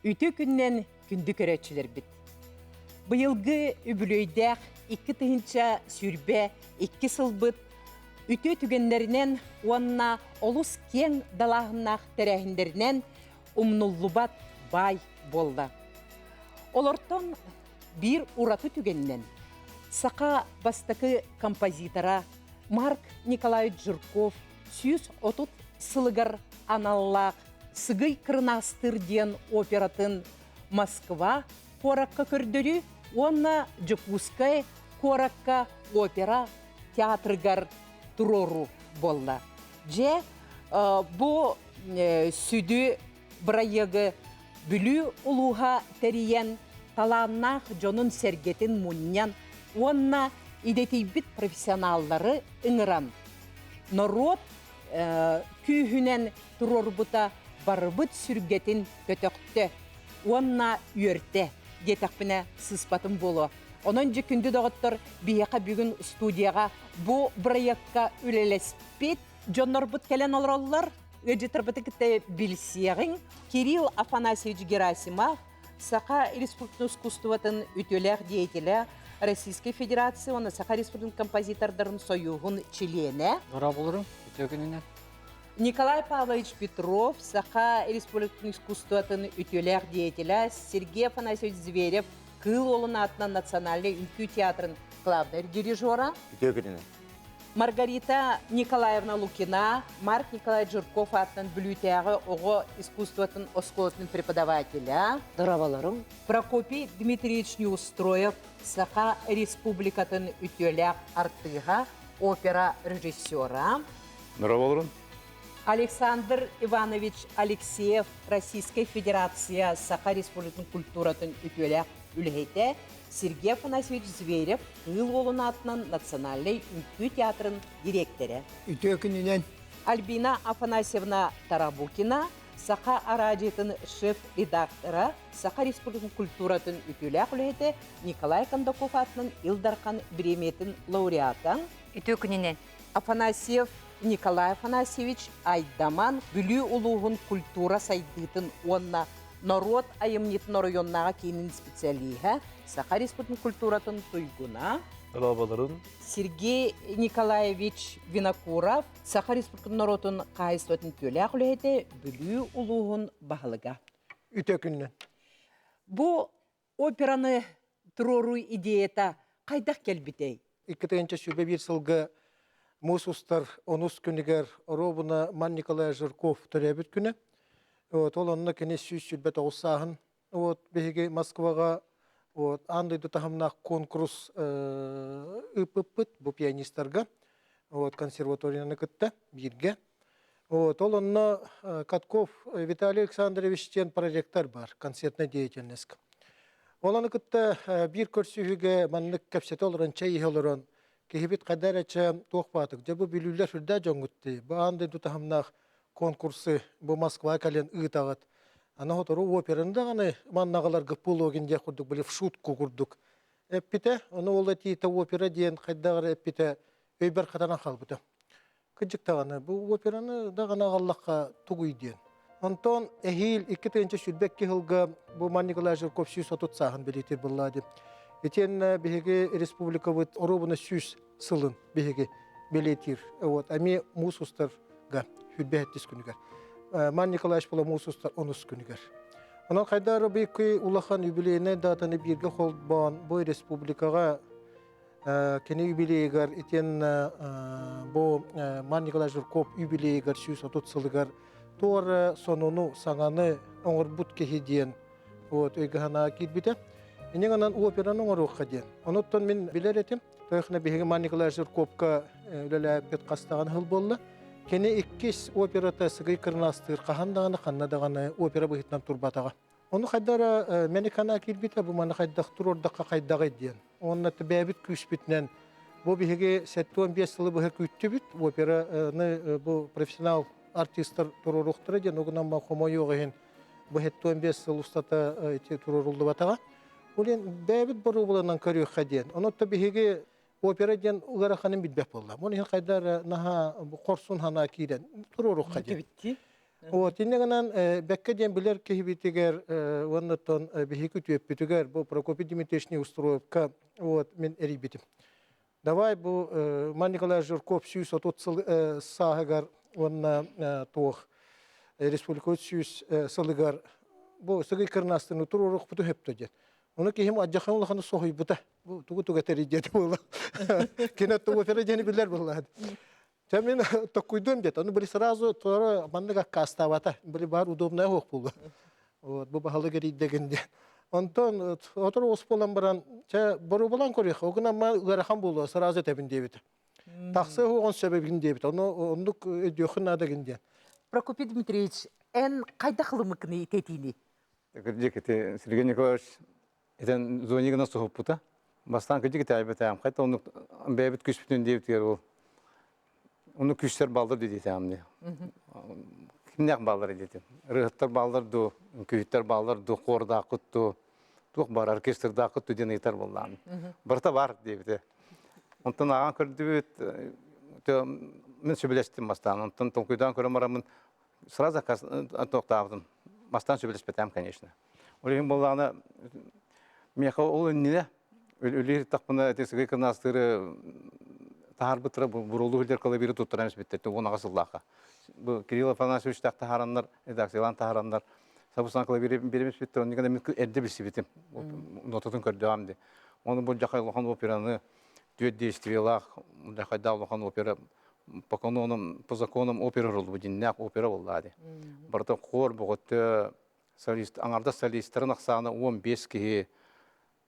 Үтүө күннэн күндү көрөөччүлэрбит! Быйылгы үбүлүөйдээх 2022 сылбыт үтүө түгэннэринэн уонна олус киэҥ далааһыннаах тэрээһиннэринэн умнуллубат баай буолла. Олортон биир ураты түгэнинэн саха бастакы композитора Марк Николаевич Жирков 130 сылыгар аналлаах Сыгый Кырынаастыыр диэн оператын Москва куоракка көрдөрүү уонна Дьокуускай куоракка опера театрыгар туруоруу буолла. Дьэ, бу сүдү бырайыагы Бүлүү улууһа тэрийэн, талааннаах дьонун-сэргэтин мунньан уонна идэтийбит профессионаллары ыҥыран, норуот күүһүнэн туруорбута барыбыт сүргэтин көтөхтө уонна үөртэ диэтэхпинэ сыыспатым буолуо. Онон дьэ күндү доҕоттор, биһиэхэ бүгүн студияҕа бу бырайыакка үлэлэспит дьоннорбут кэлэн олороллор. Ыалдьыттарбыты кытта билсиэҕиҥ. Кирилл Афанасьевич Герасимов, Саха Республикатын искусствотын үтүөлээх деятелэ, Российской Федерация уонна Саха Республикатын композитордарын сойууһун чилиэнэ. Дорооболорум, үтүө күнүнэн. Николай Павлович Петров, Саха Республикатын искусствотын үтүөлээх деятелэ, Сергей Афанасьевич Зверев, Кыыл Уолун аатынан Национальнай үҥкүү театрын главнай дирижера. Үтүө күнүнэн. Маргарита Николаевна Лукина, Марк Николаевич Жирков аатынан Бүлүүтээҕи оҕо искусствотын оскуолатын преподавателя. Дорооболорум. Прокопий Дмитриевич Неустроев, Саха Республикатын үтүөлээх артыыһа, опера режиссера. Дорооболорум. Александр Иванович Алексеев, Российскай Федерация Саха Республикатын культуратын үтүөлээх үлэһитэ, Сергей Афанасьевич Зверев Кыыл Уолун аатынан Национальнай үҥкүү театрын дириэктэрэ. Үтүө күнүнэн! Альбина Афанасьевна Тарабукина, Саха араадьыйатын шеф-редактора, Саха Республикатын культуратын үтүөлээх үлэһитэ Николай Кондаков аатынан Ил Дархан бириэмийэтин лауреата. Үтүө күнүнэн! Афанасьев Николай Афанасьевич Айдаман Бүлүү улууһун культура сайдыытын уонна норуот айымньытын оройуоннааҕы киинин специалиһа, Саха Республикатын культуратын туйгуна, Дорооболорун. Сергей Николаевич Винокуров, Саха Республикатын норуотун хаһаайыстыбатын үтүөлээх үлэһитэ, Бүлүү улууһун баһылыга. Үтүө күнүнэн. Бу операны туруоруу идеята хайдах кэлбитэй? 2021 сылга муус устар онус күнүгэр оруобуна Ман Николай Жирков төрөөбүт күнэ. Вот, ол онно кини 129 сааһын вот, биһиги Москваҕа вот, аан дойду таһымнаах конкурс ыыппыппыт бу пианистарга вот, консерваторияны кытта бииргэ. Вот, ол онно Катков Виталий Александрович диэн проректор бар концертная деятельность. Ол аны кытта биир көрсүһүүгэ маннык кэпсэтэ олорон, чэй иһэ олорон, киһибит хайда эрэ чэ туох баатык, дьэ бу бүлүүлэр сүрдээх дьоҥҥут дии, бу аан дойду таһымнаах конкурсы бу Москва кэлэн ыытаҕыт. Аны сотору операны даҕаны маннаҕаларга Пологин диэх курдук, били в шутку курдук эппитэ. Ону ол этиитэ опера диэн хайдах эрэ эппитэ өйбөр хатанан хаалбыта. Кырдьык даҕаны, бу операны даҕаны аҕаллахха тугуй диэн. Онтон эһиил 2022 сылга бу Ман Николай Жирков 130 сааһын бэлиэтиир буолла дии. Итиэннэ биһиги республикабыт оруобуна 100 сылын биһиги бэлиэтиир. Вот, эмиэ муус устарга 27 күнүгэр. Ман Николаевич була муус устар онус күнүгэр. Онон хайдары быйкы улахан юбилейнай датаны бииргэ холбоон бу республикаҕа Кини юбилейыгар итиэннэ бу Ман Николай Жирков юбилейыгар 130 сылыгар туора сонуну, саҥаны оҥорбут киһи диэн вот өйгө санаа киирбитэ. Инньэ гынан операны оҥоруохха диэн. Онуттан мин билэр этим. Тойохна биһиги Ман Николай Жирковка үлэлээбит хастаҕын сыл буолла. Кини иккис операта Сыгый Кырнаастыыр хаһан даҕаны ханна даҕаны опера быһыытынан турбатаҕа. Ону хайда эрэ мэникана киирбитэ, бу маны хайдах туруордахха хайдаҕый диэн. Уонна бэйэбит күүспүтүнэн бу биһиги 75 сылы быһа күүттүбүт. Операны бу профессионал артистар туруоруохтара диэн, угунан хомойуох иһин бу 75 сыл устата ити туруоруллубатаҕа. Ол иһин бэйэбит боруобуланан көрүөххэ диэн. Онон биһиги опера диэн ыараханын билбэт буолла. Ол иһин хайда эрэ наһаа хорсун санаа киирэн туруоруохха диэн. Вот, инньэ гынан бэккэ диэн билэр киһибитигэр уоннаттан биһиги үтүөппүтүгэр бу Прокопий Дмитриевич Неустроевка вот мин эрийбитим. Давай бу Ман Николай Жирков 130 сыл сааһыгар уонна туох республика 100 сылыгар бу сыгый кырнаастыны туруорукпуту хөптө диэн. Ону киһим адьахан улаханы соһуйбута. Бу тугу тугу этэрий диэти буолла. Кине тугу этэрий диэни билэр буолла. Дьэ мин токкуйдуом диэт, ону били сразу туора маннык аккаастаабата. Били баар удобная суох буолла. Вот, бу баһылык эрийдэгин диэн. Онтон отор оҕус буолан баран, чэ, боруобалаан көрүөх, ол гынан ыарахан буолуо, сразу этэбин диэбитэ. Тахсыа суоҕун сөбөбүн диэбит. Ону оннук өйдүөххүн наада гин диэн. Прокопий Дмитриевич, эн хайдах ылымыккыный итэтиини? Кырдьык, ити Сергей Николаевич Этэн звони гына соһуппута. Бастаан кырдьык итэҕэйбэтэҕим. Хайта оннук бэйэбит күүспүтүн диэбитигэр ол ону күүстэр бааллар диэтээҕим дии. Кимнээх бааллар диэтим. Ырыаһыттар бааллар дуу, үҥкүүһүттэр бааллар дуу, хуордааххыт дуу, туох баар, оркестрдааххыт дуу диэн ыйытар буоллаҕым. Барыта баар диэбитэ. Онтон ааҕан көрдүбүт, мин сөбүлэстим бастаан. Онтон толкуйдаан көрөн бараммын сразу туохтаабытым. Бастаан сөбүлэспэтэм, конечно. Ол иһин буоллаҕына, миэхэ ол иннинэ үлэлиир тахпына ити сыгый кынаастыыры таһаарбыттара буруолуу сылдьар клавиры туттаран испиттэр 18 сыллаахха. Бу Кирилл Афанасьевичтаах таһаараннар, редакциялаан таһаараннар сабысан клавиры биэрим испиттэр, оннук мин эрдэ билсибитим. Нотатын көрдөҕүм ди. Оны бу жахай улахан операны түөрт действиелаах жахайдаах улахан опера по канонам, по законам опера ролу диннээх опера буоллаа ди. Барыта хор бөҕөттө солист аҥардас солистарын ахсаана 15 киһи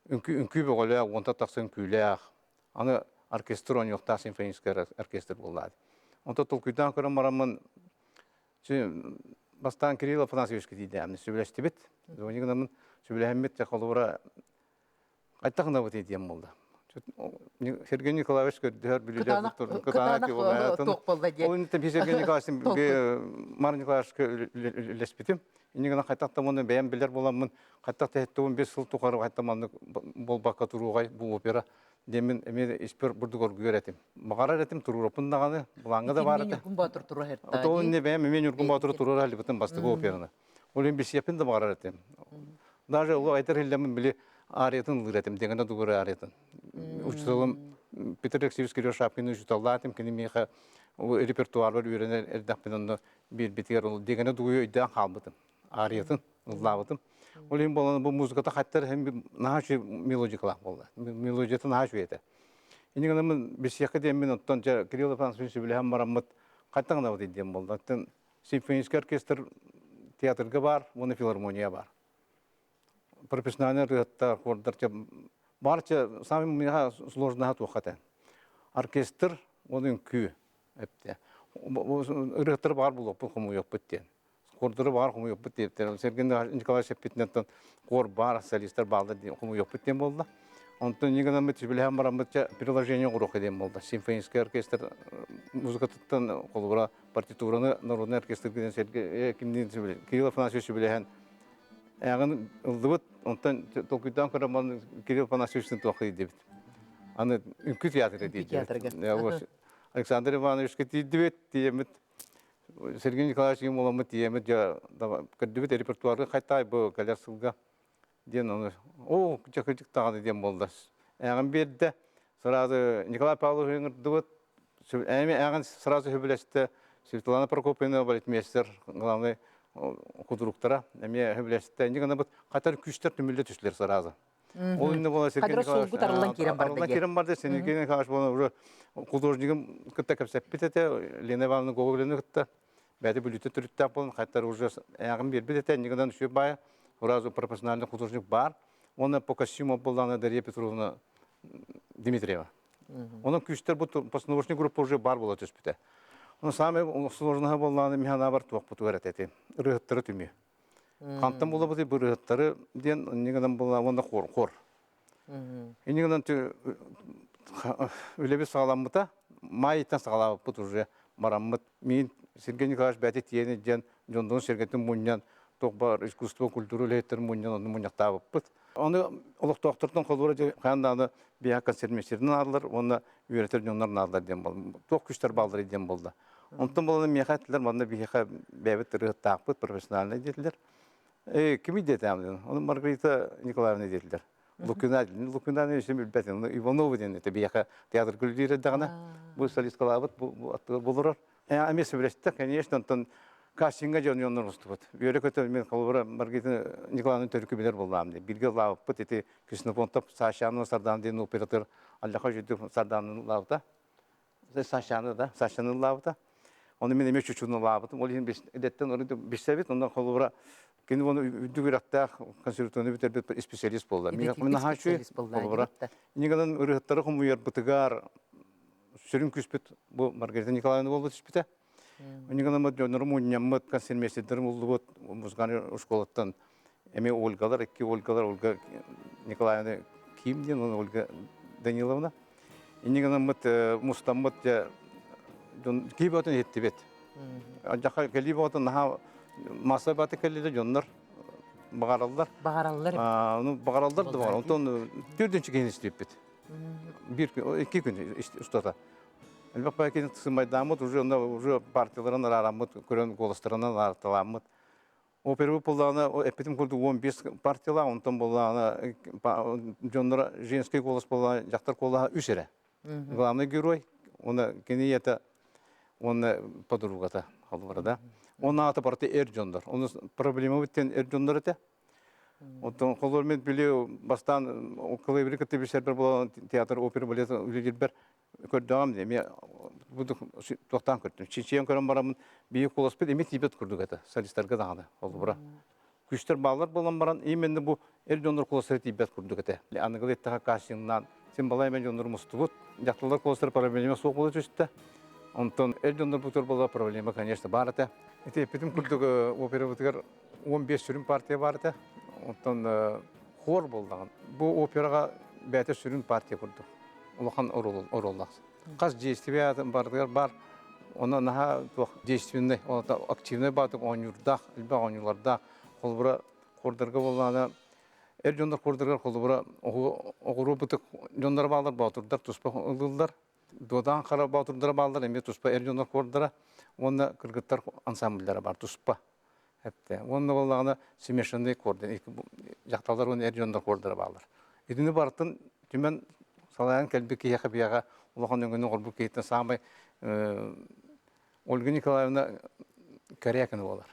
үҥкүү үҥкүү бөҕөлөөх уонта тахса үҥкүүлээх аны оркестр оонньуохтаах симфоническай оркестр буоллаат онто толкуйдаан көрөн бараммын бастаан Кирилл Афанасьевичка тиийдээммин сөбүлэстибит звони гынаммын сөбүлэһэммит холобура Хайдах гынабытый диэн буолла. Сергей Николаевич көрдөһөр бүлүүлэр кытаанах Ол инниттэн Сергей Николаевич Мар Николаевичка үлэлэспитим. Инньэ гынан хайдах да уонна бэйэм билэр буоламмын хайдах да 75 сыл тухары хайдах маннык буолбакка туруоҕай бу опера диэммин эмиэ испэр бурдук оргуйар этим. Баҕарар этим туруораппын даҕаны, былааҥҥа да баар этэ. Ньургун Боотур туруор Ол иннинэ бэйэм эмиэ Ньургун Боотуру туруора сылдьыбытым бастакы операны. Ол иһин билсиэхпин да баҕарар этим. Даже ол айтар иһиллэммин били ариятын ылыыр этим, дегенэ дугур ариятын. Учууталым Петр Алексеевич Кирилл Шапкин учууталлаатым, кини миэхэ репертуарбар үөрэнэр эрдэхпин онно биэрбитигэр ол дегенэ дугуйу өйдөөн хаалбытым. Ариятын ыллаабытым. Ол иһин буолан бу музыката хаттар иһин наһаа үчүгэй мелодикалаах буолла. Мелодията наһаа үчүгэй этэ. Инньэ гынан билсиэххэ диэммин оттон дьэ Кирилл Афанасьевич сөбүлэһэн бараммыт хантан гынабытый диэн буолла. Оттон симфонический оркестр театрга баар уонна филармония баар. Профессиональный ырыаһыттар, хордар баар самый миэхэ сложноһа туохха этэ. Оркестр уонна үҥкүү эптэ. Ырыаһыттар баар буолуохпут хомуйуохпут диэн. Хордору баар хомуйуохпут диэбиттэр. Сергей Николаевич эппитинэн хор баар, солистар бааллар диэн хомуйуохпут диэн буолла. Онтон инньэ гынан сөбүлэһэн бараммыт приложение оҥоруох диэн буолла. Симфонический оркестр музыкатыттан холобура партитураны народный оркестр диэн Сергей кимниин Кирилл Афанасьевич сөбүлэһэн ээҕин ыллыбыт. Онтон толкуйдаан көрөн Кирилл Афанасьевичтын туохха диэбит. Аны үҥкүү театры диэбит. Александр Ивановичка тиийдибит, тиийэммит Сергей Николаевич буоламмыт тиийэммит дьэ көрдүбүт репертуарга хайтаай бу кэлэр сылга диэн ону оо дьэ кырдьык даҕаны диэн буолла. Ээҕин биэрдэ сразу Николай Павлович ыҥырдыбыт эми ээҕин сразу сөбүлэстэ Светлана Прокопьевна балетмейстер главный худруктара эмиэ сөбүлэстэ инньэ гынабыт хатар күүстэр түмүллэ түстүлэр сразу. Ол иннэ буола Сергей Хадра Николаевич суолгут арыллан киирэн барда арыллан диye. киирэн барды Сергей Николаевич буолан уже художнигым кытта кэпсэппит этэ Лена Ивановна Гоголевна кытта бэйэтэ бүлүүтэ төрүттээх буолан хаттар уже ээҕин биэрбит этэ иннигинэн гынан үчүгэй баайа сразу профессиональный художник баар уонна по костюму буоллаҕына Дарья Петровна Дмитриева. Онон күүстэр бу постановочный группа уже бар буола түспүтэ. Ону самый сложноһа буоллаҕына мин санаабар туохпутугар этэ ити ырыаһыттары түмүү. Хантан булабытый бырыһыттары диэн инньэ гынан була уонна хор хор. Инньэ гынан үлэбит саҕаламмыта. Маайыттан саҕалаабыппыт уже бараммыт. Миин Сергей Николаевич бэйэтэ тиийэн илдьэн дьоннорун сэргэтин мунньан туох баар искусство культура үлэһиттэрин мунньан онно мунньахтаабыппыт. Аны олохтоохтортон холобура хаан даҕаны биһиэхэ концертмейстерин наадалар уонна үөрэтэр дьоннор наадалар диэн буолла. Туох күстэр бааллар диэн буолла. Онтон буолан миэхэ этилэр, манна биһиэхэ бэйэбит ырыһыттаахпыт, профессиональный диэтилэр. Кими диэтэм Оны Маргарита Николаевна диэтилэр. Лукина, Лукина өссө билбэтим. Иванова диэн это биһиэхэ театр күлдүүр эрдэҕинэ бу солисткалаабыт бу аттыгар булурар. Эмиэ сөбүлэстэ, конечно, онтон кастинга дьон дьоннор устубут. Үөрэ көтө мен холобура Маргарита Николаевна төрүкү билэр буоллаам дии. Бирге лаабыппыт ити Ксенофонтов Сашаны Сардан диэн оператор Аллаха жүдүк Сарданын лаабыта. Сашаны да, Сашаны лаабыта. Оны мен эмиэ чучуну лаабытым. Ол иһин эдэттэн орун билсэбит. Онон холобура кини оны үрдүк үрэхтээх консерваторияны бүтэрбит специалист буолла. Мен наһаа үчүгэй холобура. Инигынан ырыһыттары хомуйарбытыгар сүрүн күүспүт бу Маргарита Николаевна буолбут түспүтэ. Инигынан дьоннору мунньаммыт, консервмейстердэрим буллубут музыкальный школаттан эмиэ Ольгалар, икки Ольгалар, Ольга Николаевна Ким диэн, Ольга Даниловна. Инньэ гынаммыт мустаммыт дьэ дьон кии бөҕөтүн иһиттибит. Дьаха кэлии бөҕөтүн наһаа масса бааты кэллилэр дьоннор баҕараллар. Баҕараллар. Ну баҕараллар да баҕар. Онтон төрдүнчү киһини истибиппит. Биир күн, икки күн устата. Элбэх баайкин сымайдааммыт, уже уже партияларын араараммыт, көрөн голостарынан аарталаммыт. Опера буоллаҕына, эппитим курдук 15 партиялаах, онтон буоллаҕына дьонноро женский голос буоллаҕына, дьахтар куолаһа үс эрэ. Главный герой, уонна кини ийэтэ уонна подругата холобура да. Онно аата барыта эр дьоннор. Оны проблема бүттен эр дьоннор этэ. Оттон холобур мен били бастаан кылайбiri кытта билсэрбэр буолан театр опера балет үлэлиирбэр көрдөҕүм дии эмиэ туохтаан көрдүм чинчийэн көрөн бараммын биир куоласпыт эмиэ тиийбэт курдук этэ солистарга даҕаны холобура күүстэр бааллар буолан баран именно бу эр дьоннор куоластара тиийбэт курдук этэ аныгылыы эттэхэ кастингнаан син балай эмэ дьоннор мустубут дьахталлар куоластара проблема суох буола түстэ онтон эр дьоннор бутур буола проблема конечно баар этэ ити эппитим курдук операбытыгар 15 сүрүн партия баар этэ онтон хор буоллаҕын бу операҕа бэйэтэ сүрүн партия курдук улахан оруоллаах. Хас действие барытыгар бар, онно наһаа туох действенный, активный баатык оонньуурдаах, элбэх оонньуулардаах. Холобура, хордарга буоллаҕына, эр дьоннор хордарыгар холобура оҕуруо бытык дьонноро бааллар, боотурдар туспа ылыллар. Дуодаан хара боотурдара бааллар, эмиэ туспа эр дьоннор хордара уонна кыргыттар ансамбльдара бар туспа. Эптэ. Уонна буоллаҕына смешанный кордон, дьахталлар уонна эр дьоннор кордора бааллар. Итини барытын түмэн салайан кэлбит киһиэхэ биһиэхэ улахан өҥөнү оҥорбут киһиттэн саамай Ольга Николаевна Корякина буолар.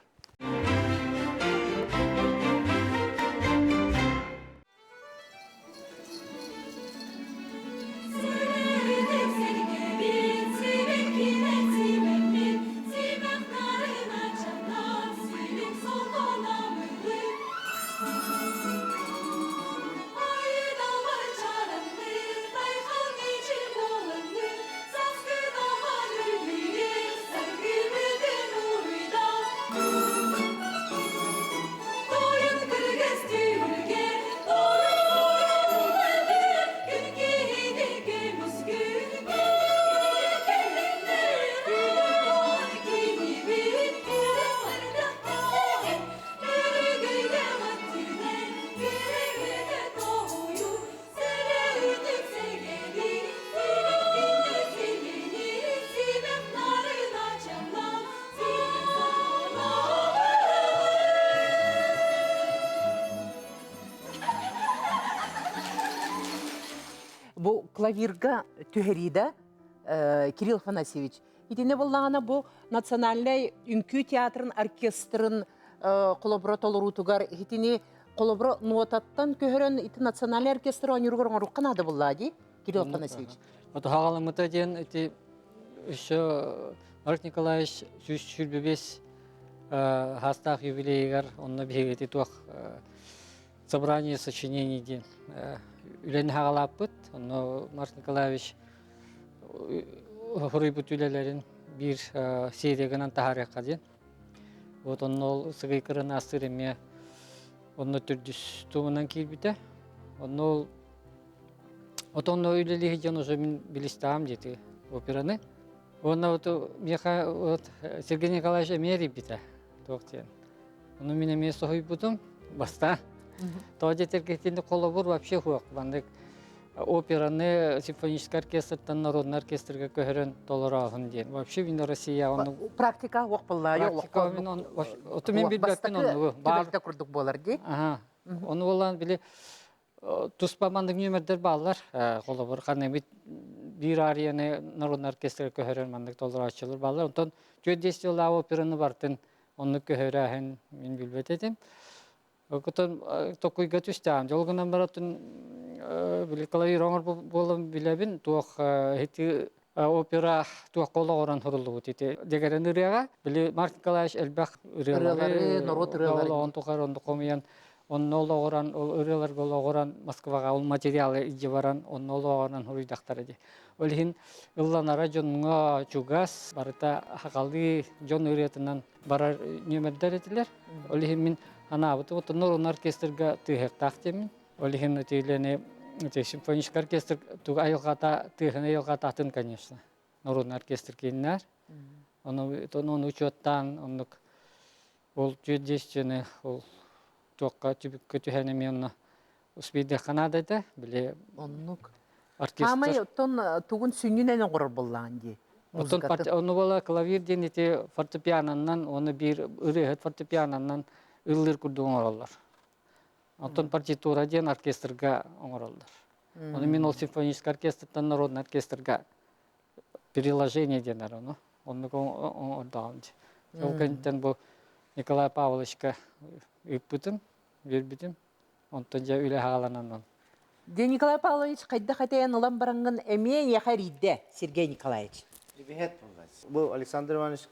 Бу клавирга түһэриида Кирилл Афанасьевич. Итинне буллаҕына бу национальнай үҥкүү театрын оркестрын холобура толоруутугар итини холобура нуотаттан көһөрөн ити национальный оркестр оонньууругар оҥоруохха наада буллаа дии Кирилл Афанасьевич. Вот хаҕаламмыта диэн ити еще Марк Николаевич 125 хаастаах юбилейыгар онно биһиги ити туох собрание сочинений диэн үлэни хаҕалааппыт. Онно Марк Николаевич хоруйбут үлэлэрин биир сериягынан таһаарыахха диэн. Вот онно ол сыгыйкырын астыыр эмиэ онно төрдүс туомунан киирбитэ. Онно ол отонно үлэлиһи дьон уже мин билистаам диэти операны. Уонна вот миэхэ вот Сергей Николаевич эмиэ эрийбитэ туох диэн. Ону мин эмиэ соһуйбутум бастаан. Тоҕо диэтэргэ итинник холобур вообще суох. Маннык. Операны симфонический оркестртан народный оркестрга көһөрөн толороохун диэн. Вообще мин Россия онну Практика уох буолла, Практика мин он оту мин билбэппин оннугу. Бар Түбэлтэ курдук буолар дии. Аха. Ону болан били туспа маннык нүөмэрдэр бааллар. Холобур ханна биир арияны народный оркестрга көһөрөн маннык толорооччулар бааллар. Онтон 4 сыллаах операны бартын оннук көһөрөөһүн мин билбэт этим. Окутон токуйга түстэҕим. Дьол гынан баратын били клавир оҥор буолан билэбин туох ити опера туохха олоҕуран суруллубут ити дэгэрэн ырыаҕа били Марк Николаевич элбэх ырыалары норуот ырыалары олоҕун тухары онно хомуйан онно олоҕуран ол ырыаларга олоҕуран Москваҕа ол материалы илдьэ баран онно олоҕуран суруйдахтара дии. Ол иһин ылланара дьоҥҥо чугас барыта хахалыы дьон ырыатынан барар нүөмэрдэр этилэр. Ол иһин мин анаабытым оттон норуон оркестрга тыаһыахтаах диэммин. Ол иһин итилэни симфонический оркестр туга айылҕата тыаһын айылҕата атын, конечно. Народный оркестр кииннэр. Ону ону учуоттаан оннук ол действияны ол туохха түбүккэ түһэн эмиэ онно успейдыахха наада этэ. Били Оннук. оркестр. Хаамай оттон тугун сүнньүнэн оҥорор буоллаҕын дии. Оттон ону буола клавир диэн ити фортепианоннан уонна биир ырыаһыт фортепианоннан ыллыыр курдук оҥороллор. Оттон партитура диэн оркестрга оҥороллор. Ону мин ол симфонический оркестртан народный оркестрга переложение диэнэр ону. Оннук оҥордоҕум дии. Ол кэнниттэн бу Николай Павловичка ыыппытым, биэрбитим. Онтон дьэ үлэ хааланан Де Николай Павлович хайдах этэйэн ылан бараҥҥын эмиэ эйиэхэ эрийдэ Сергей Николаевич. Привет. Бу Александр Иванович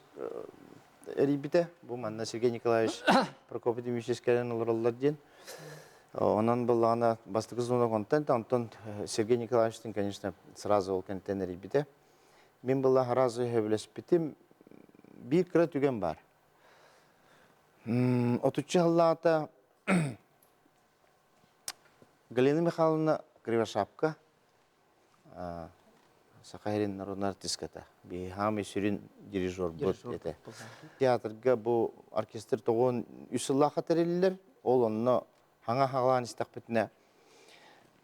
эрийбитэ. Бу манна Сергей Николаевич Прокопий Дмитриевич кэлэн олороллор диэн. Онон буллаҕына бастакы звонок онтон, онтон Сергей Николаевичтын, конечно, сразу ол кэнтэн эрийбитэ. Мин была сразу сөбүлэспитим. Биир кыра түгэн бар. Отучча сыллаата Галина Михайловна Кривошапка Саха сирин народнай артистката. Биһиги сүрүн дирижербут этэ. Театрга бу оркестр тоҕуон үс сыллаахха тэриллэр. Ол онно хаҥа хаҕалаан истэхпитинэ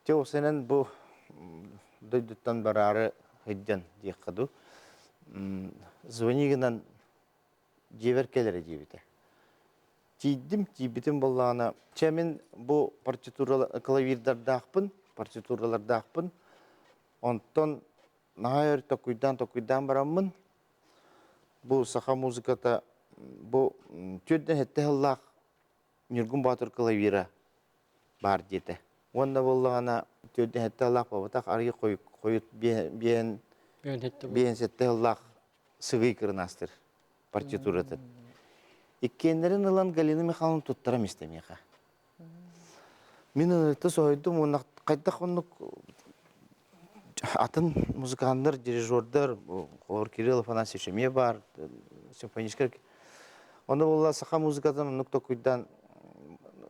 те осенен бу дойдуттан бараары сылдьан диэххэ дуу звони гынан дьиэбэр кэлэрэ диэбитэ. Тиийдим, тиийбитим буоллаҕына, чэ мин бу партитура клавирдардаахпын, партитуралардаахпын. Онтон наһаа өр токуйдаан-токуйдаан бараммын, бу саха музыката бу түөртэн сэттэ сыллаах Ньургун Боотур клавира баар диэтэ. Уонна буоллаҕына түөртэн сэттэ сыллаах буолбатах, арыый хойут биэһэн сэттэ сыллаах сыгый кырынаастыр партитуратын. Иккиэннэрин ылан Галина Михайловна туттарам истэ миэхэ. Мин ынырыкта соһуйдум уонна хайдах оннук атын музыканнар, дирижердар, холобур Кирилл Афанасьевич эмиэ баар, симфоническай Онно буолла саха музыкатын оннук токуйдаан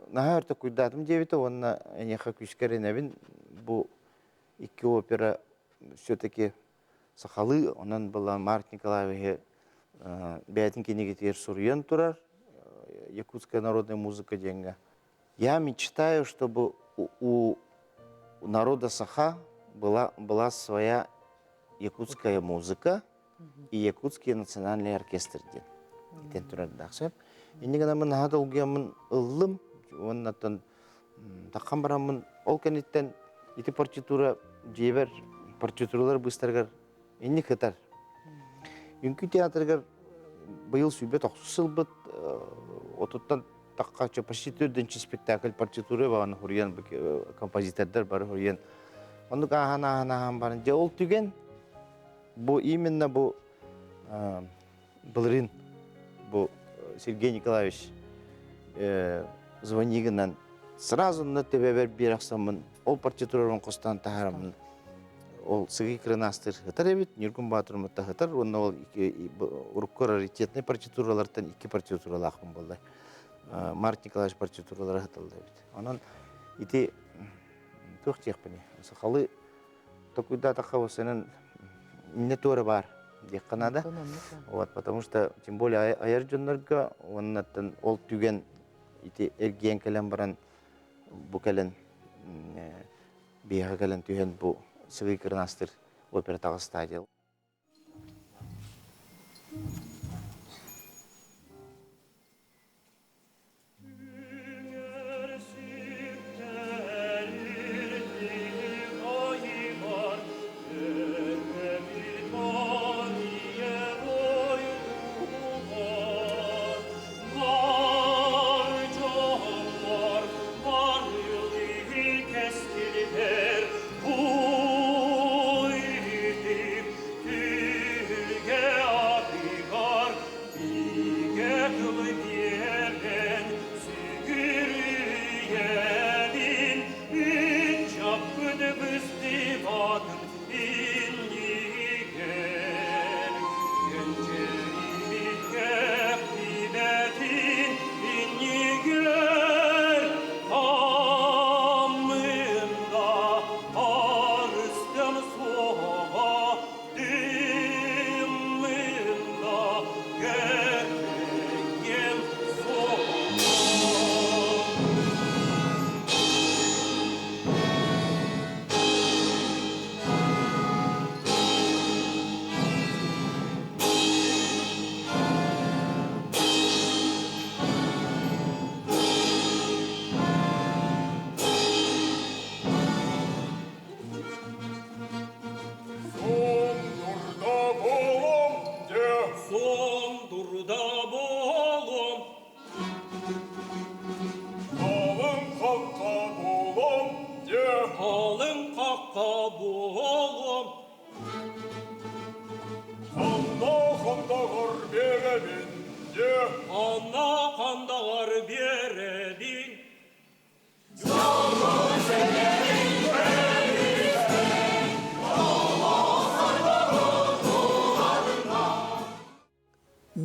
наһаа өр токуйдаатым диэбитэ уонна эйиэхэ күүскэ эрэнэбин бу икки опера все-таки сахалыы, онон была Марк Николаевиһы бэйэтин кинигэтигэр суруйан турар «Якутская народная музыка» диэҥҥэ. Я мечтаю, чтобы у народа саха была своя якутская музыка и якутский национальный оркестр диэн итэн турардаах сөп. Инньэ гынаммын наһаа долгуйаммын ыллым уонна таххан бараммын ол кэнниттэн ити партитура дьиэбэр партитуралар быыстарыгар инник ытар. Үҥкүү театрыгар быйыл сүүрбэ тохсус сылбыт отуттан тахха почти төрдүнчү спектакль партитура баҕаны хуруйан композитордар бары хуруйан оннук ааһан ааһан ааһан баран дьэ ол түгэн бу именно бу былырыын бу Сергей Николаевич звонигынан сразу на төбөбөр биэр ахсаммын ол партитурабын хостоон таһаараммын ол сыгый кырынаастыр ытар эбит Ньургун Баатырмытта ытар уонна ол урукку раритетный партитуралартан икки партитуралаахпын буолла Март Николаевич партитуралара ыталла эбит онон ити туох диэхпиний сахалыы токуйдаатахха осенен инне туора баар диэххэ наада. Вот, потому что тем более айар дьоннорго уоннаттан ол түгэн ити эргиэн кэлэн баран бу кэлэн Биһиэхэ кэлэн түһэн бу Сыгый Кырнаастыр опера таҕыста дьыл.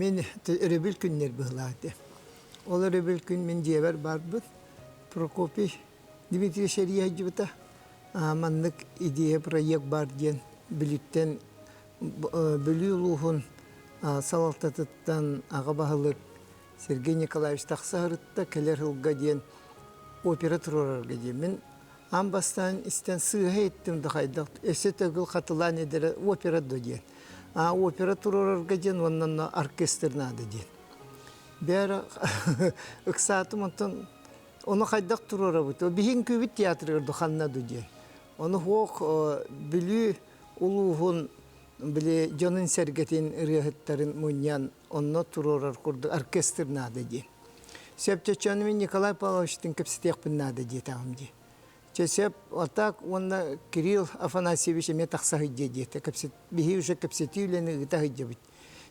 Мин өрөбүл күннэр быһылааты. Ол өрөбүл күн мин дьиэбэр барбыт Прокопий Дмитриевич эрийэ сылдьыбыта. Маннык идея проект бар диэн Бүлүүттэн Бүлүү улууһун салалтатыттан аҕа баһылык Сергей Николаевич тахса сырытта кэлэр сылга диэн опера туруорарга диэн. Мин аан бастаан истэн сыыһа иттим да хайдах өссө төгүл хатылаан эдэрэ опера до диэн. А опера туруорарга диэн уонна оркестр наада диэн. Бэра ыксаатым онтон ону хайдах туруорабыт? Биһин күүбүт театрыгар ду ханна ду диэн. Ону хуох Бүлүү улууһун били дьонун сэргэтин ырыаһыттарын мунньан онно туруорар курдук оркестр наада диэн. Сөп чөччөөнү мин Николай Павловичтын кэпсэтиэхпин наада диэтэҕим дии. Чэ сөп, а так уонна Кирилл Афанасьевич эмиэ тахса сылдьыа диэтэ. Кэпсэт, биһи уже кэпсэтии үлэни ыыта сылдьабыт.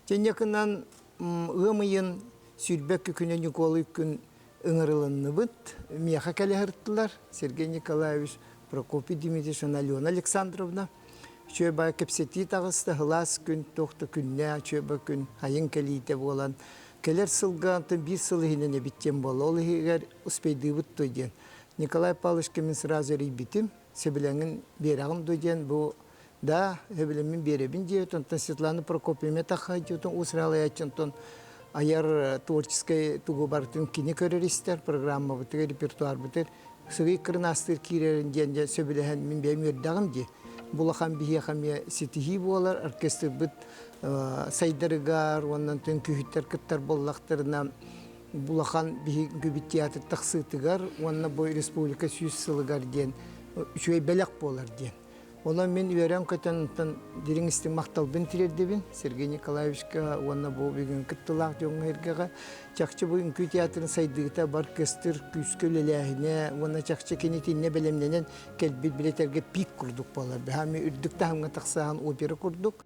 Теннекынан ыам ыйын 22 күнэ Ньукуолуй күн ыҥырылынныбыт. Миэхэ кэлэ сырыттылар Сергей Николаевич, Прокопий Дмитриевич уонна Алена Александровна. Үчүгэй баҕа кэпсэтии таҕыста, сылаас күн, туох да күннээх үчүгэй күн, айын кэлиитэ буолан, кэлэр сылга онтон биир сыл иһинэн эбит диэн буолла. Ол иһигэр успейдыыбыт дуо диэн. Николай Павловичка мин сразу эрийбитим, сөбүлэҥин биэрэҕин дуо диэн, бу да, сөбүлэммин биэрэбин диэбит, онтон Светлана Прокопьевна таххайдьытын уус онтон айар творческай тугу барытын кини көрөр истэр, программабытыгар, репертуарбытыгар сырыы кырнаастыыр киирэрин диэн дьэ сөбүлэһэн мин бэйэм үөрдэҕим дии. Бу улахан биһиэхэ эмиэ ситиһии буолар, оркестрбыт сайдарыгар уонна үҥкүүһүттэр кыттар буоллахтарына бу улахан биһиги театр тахсыытыгар уонна бу республика 100 сылыгар диэн үчүгэй бэлэх буолар диэн. Онон мин үөрэн-көтөн онтон дириҥ истиҥ махталбын тириэрдэбин Сергей Николаевичка уонна бу бүгүн кыттыылаах дьоҥҥо эргэҕэ. Чахчы бу үҥкүү театрын сайдыыта бар кыстыр күүскэ үлэлээһинэ уонна чахчы кини итиннэ бэлэмнэнэн кэлбит билэтэргэ пик курдук буолар. Бэһами үрдүк таһымҥа тахсаһан опера курдук.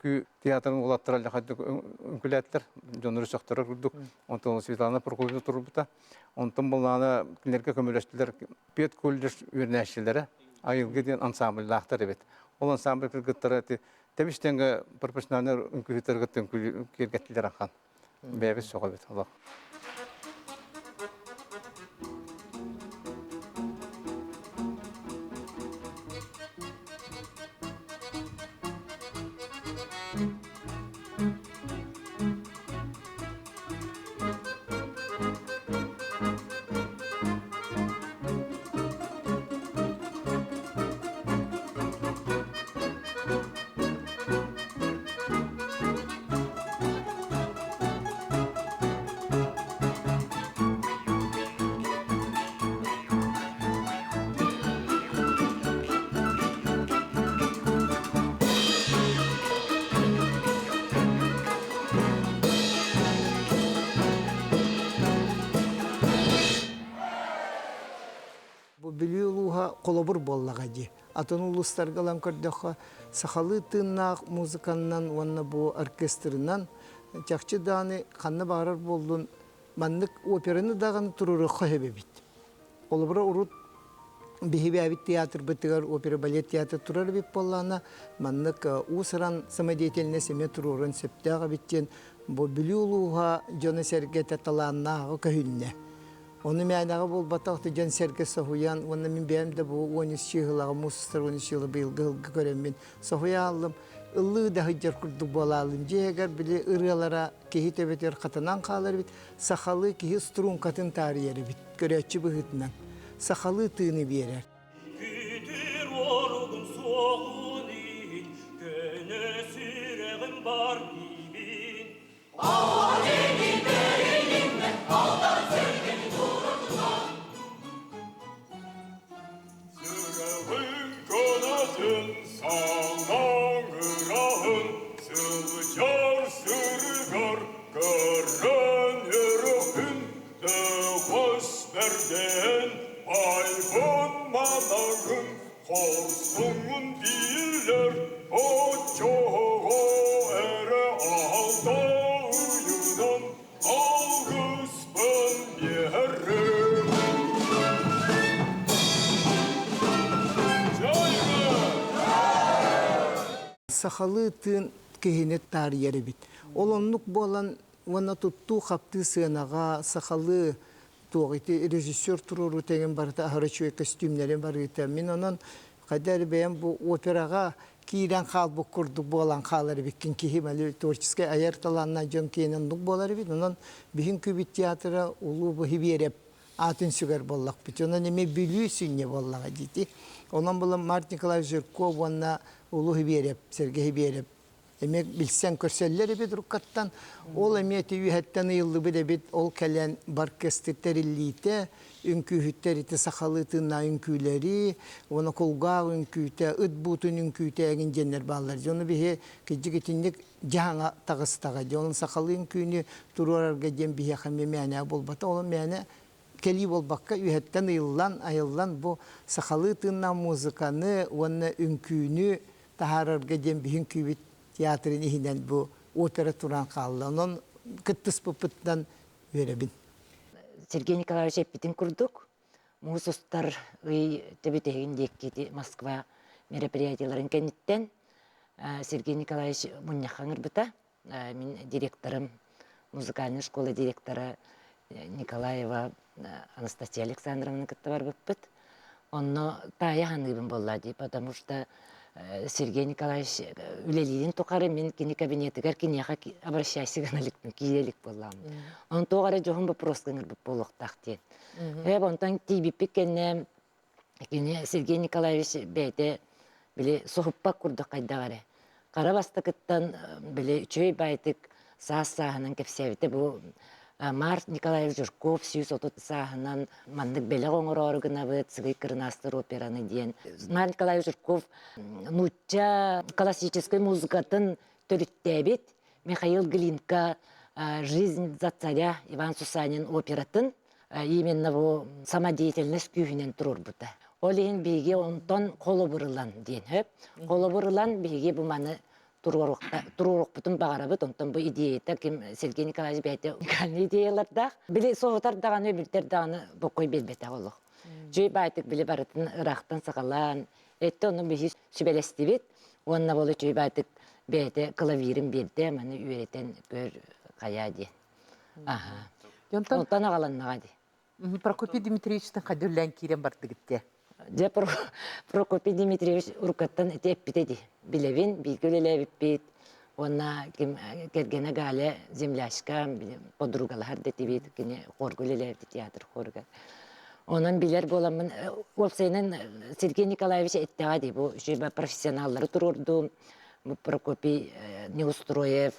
үҥкүү театрын уолаттара лэхэддик үҥкүлээттэр, дьоннору сөхтөрөр курдук. Онтон Светлана Прокопьевна турбута. Онтон буллаана кинилэргэ көмөлөстүлэр педколледж үөрэнээччилэрэ Айылгы диэн ансамбльлаахтар эбит. Ол ансамбль кыргыттара ити тэбис-тэҥҥэ профессиональнай үҥкүүһүттэр кытта киэргэттилэр ахан. Бэйэбит сөҕөбүт олох. Бу Бүлүү улууһа холобур буоллаҕа дии. Атын улуустарга ылан көрдөххө, сахалыы тыыннаах музыканнан уонна бу оркестрынан чахчы даҕаны ханна баҕарар буоллун маннык операны даҕаны туруоруохха сөп эбит. Холобура урут биһибээбит театрбытыгар опера балет театр турар эбит буоллаҕына, маннык уус-уран самодеятельность эмиэ туруорун сөптөөх эбит диэн бу Бүлүү улууһа дьоно-сэргэтэ талааннааҕа көһүннэ. Ону мээнэҕэ буолбатах дьон-сэргэ соһуйан уонна мин бэйэм да бу 13 чыыһылаҕа муус устар 13 сыла быйылгы сылга көрөммүн соһуйа ааллым. Ыллыы да сылдьар курдук буолаалым. Дьиэгэр били ырыалара киһи төбөтүгэр хатанан хаалар эбит, сахалыы киһи стрункатын таарыйар эбит, көрөөччү быһыытынан. Сахалыы тыыны биэрэр. Күтүр оругум суоҕун иһин, көнө сүрэҕим бар диибин. Сүрэҕиҥ көнөтүн санаҥ ыраһын сылдьар сырыгар көрөн өрөһүн төҕөс бэрдэн байбын манаҥын Хорсуҥҥун дииллэр, оччоҕо эрэ алта ыйынан алгыспын биэрэрим. Сахалыы тыын киһини таарыйар эбит. Ол оннук буолан уонна туттуу-хаптыы сыанаҕа сахалыы туох ити режиссер туруоруу тэҥин барыта аһара үчүгэй көстүүмнэрин барыыта. Мин онон хайда эрэ бэйэм бу операҕа киирэн хаалбыт курдук буолан хаалар эбиккин киһи мали творческай айар талааннаах дьон киэнэ оннук буолар эбит. Онон биһин күбүт театра улуу бу Хибиэрэп аатын сүгэр буоллахпыт. Онон эмиэ Бүлүү сүнньэ буоллаҕа диити. Онон булан Март Николаевич Жирков уонна Улуу Хибиэрэп, Сергей Хибиэрэп эмиэ билсэн көрсөллөр эбит уруккаттан. Ол эмиэ ити үөһэттэн ыйыллыбыт эбит. Ол кэлэн баркесты тэриллиитэ, үҥкүүһүттэр ити сахалыы тыыннаах үҥкүүлэри, уонна кулгаах үҥкүүтэ, ыт буутун үҥкүүтэ эҥин диэннэр бааллар. Дьону биһи кырдьык итинник дьаһаҥа таҕыстаҕа. Дьон сахалыы үҥкүүнү туруорарга диэн биһиэхэ эмиэ мээнэ буолбата. Ол мээнэ кэлии буолбакка үөһэттэн ыйыллан, айыллан бу сахалыы тыыннаах музыканы уонна үҥкүүнү таһаарарга диэн биһин күүбүт театрын иһинэн бу опера туран хаалла. Онон кыттыспыппыттан үөрэбин. Сергей Николаевич эппитин курдук, муус устар ый төбүтэһигин диэкки Москва мероприятиеларын кэнниттэн Сергей Николаевич мунньахха ыҥырбыта. Мин директорым, музыкальная школа директора Николаева Анастасия Александровна кытта барбыппыт. Онно таайа саныыбын буолла дии, потому что Сергей Николаевич үлэлиирин тухары мин кини кабинетыгар киниэхэ обращайся гына иликпин, киирэ илик буоллаҕым. Онон туох эрэ дьоһун вопроска ыҥырбыт буолуохтаах диэн. Ээ, онтон тиийбиппит кэннэ Кини Сергей Николаевич бэйэтэ били соһуппат курдук хайдах эрэ. Хара бастакыттан били үчүгэй баайтык саас сааһынан кэпсээбитэ бу Март Николаевич Жирков 130 сааһынан маннык бэлэх оҥороору гынабыт Сыгый Кырнаастар операны диэн. Март Николаевич Жирков нуучча классическай музыкатын төрүттээбит Михаил Глинка «Жизнь за царя» Иван Сусанин оператын именно бу самодеятельность күүһүнэн туруорбута. Ол иһин биһиги онтон холобур ылан диэн хөп. Холобур ылан биһиги бу маны Туруорукпутун баҕарабыт. Онтон бу идеята ким Сергей Николаевич бэйэтэ уникальный идеялардаах. Били соһутар даҕаны, билтэр даҕаны боккой биэрбэтэх олох. Дьүй баайтык били барытын ыраахтан саҕалаан, этте ону биһи сүбэлэстибит. Уонна болу чүй баайтык бэйэтэ клавирын биэрдэ, маны үөрэтэн көр хайаа диэн. Аха. Онтон аҕаланнаҕа дии. Прокопий Дмитриевичтан хайдыллаан киирэн бардыгыт дии. Дьэ, Прокопий Дмитриевич уруккаттан ити эппитэ дии. Билэбин, бииргэ үлэлээбиппит. Уонна ким кэргэнэ Галя землячка, подругалаһар дэтибит, кини хорга үлэлээбит театр хоругар. Онон билэр буоламмын, уопсайынан Сергей Николаевич эттэҕэ дии, бу үчүгэй профессионаллары туруордум, Прокопий Неустроев,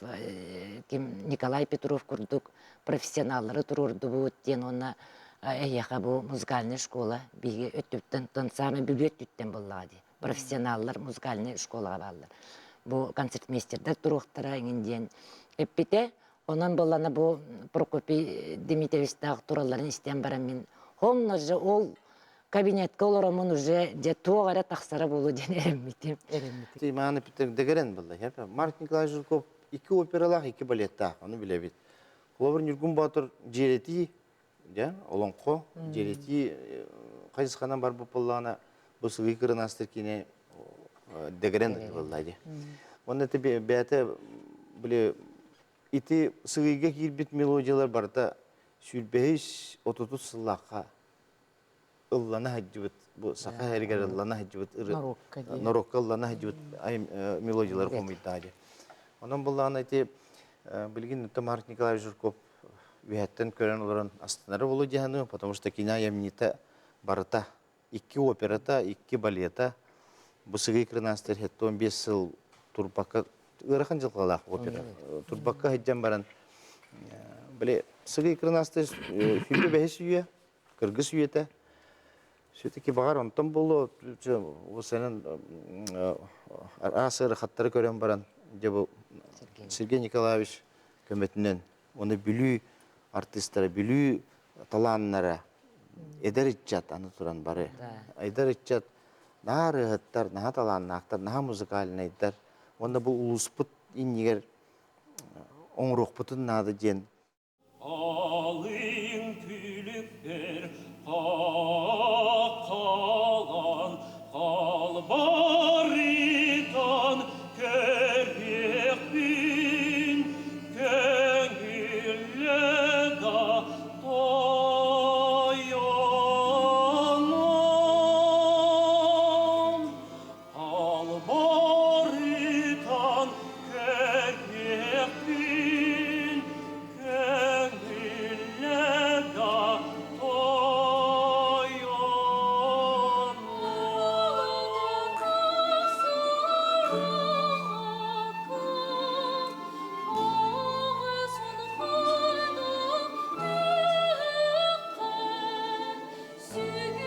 ким Николай Петров курдук профессионаллары туруордубут диэн уонна эһиэхэ бу музыкальная школа биһиги өттүттэн тон саамай бүлүү өттүттэн буоллаҕа дии профессионаллар музыкальнай школаҕа бааллар бу концертмейстердэр туруохтара эҥин диэн эппитэ онон буоллана бу Прокопий Дмитриевичтаах туралларын истэн баран мин онно же ол кабинетка олороммун уже дьэ туох эрэ тахсара буолуо диэн эрэммитим эрэммитим Мааны дэгэрэн буолла Марк Николаевич Жирков икки опералаах икки балеттаах ону билэбит Холобур, Ньургун Боотур дьиэрэтии, дьэ, олоҥхо, дьиэрэтии хайысханан барбыт буоллаҕына, бу сылыы кырынаастар киинэ дэгэрэн буолла дии. Уонна ити бэйэтэ били ити сыгыйга киирбит мелодиялар барыта сүүрбэһис отутус сыллаахха ыллана сылдьыбыт бу саха сиригэр ыллана сылдьыбыт норуокка ыллана сылдьыбыт мелодиялары хомуйдаа дии. Онон буллаҕына ити билигин Марк Николаевич Жирков үөһэттэн көрөн олорон астынара буолуо дии саныыбын, потому что кини айымньыта барыта икки операта, икки балета бу сыгый кырнаастар 75 сыл турбакка ыарахан дьылҕалаах опера турбакка сылдьан баран били сыгый кырнаастар сүүрбэ бэһис үйэ кыргыс үйэтэ. Все-таки баҕар онтон буолуо, сенен араас ыарахаттары көрөн баран, дьэ бу Сергей Николаевич көмөтүнэн оны Бүлүү артыыстара, Бүлүү талааннара, эдэр ыччат аны туран бары. Эдэр ыччат наһаа ырыаһыттар, наһаа талааннаахтар, наһаа музыкальнайдар. Уонна бу улууспут иннигэр оҥоруохпутун наада диэн Алыын күлүкпэр хаххалан, халбарытан көрүөхпүн, көҥүллэ да тойонум. Албарытан көрүөхпүн, көҥүллэ да тойонум. Сүгүн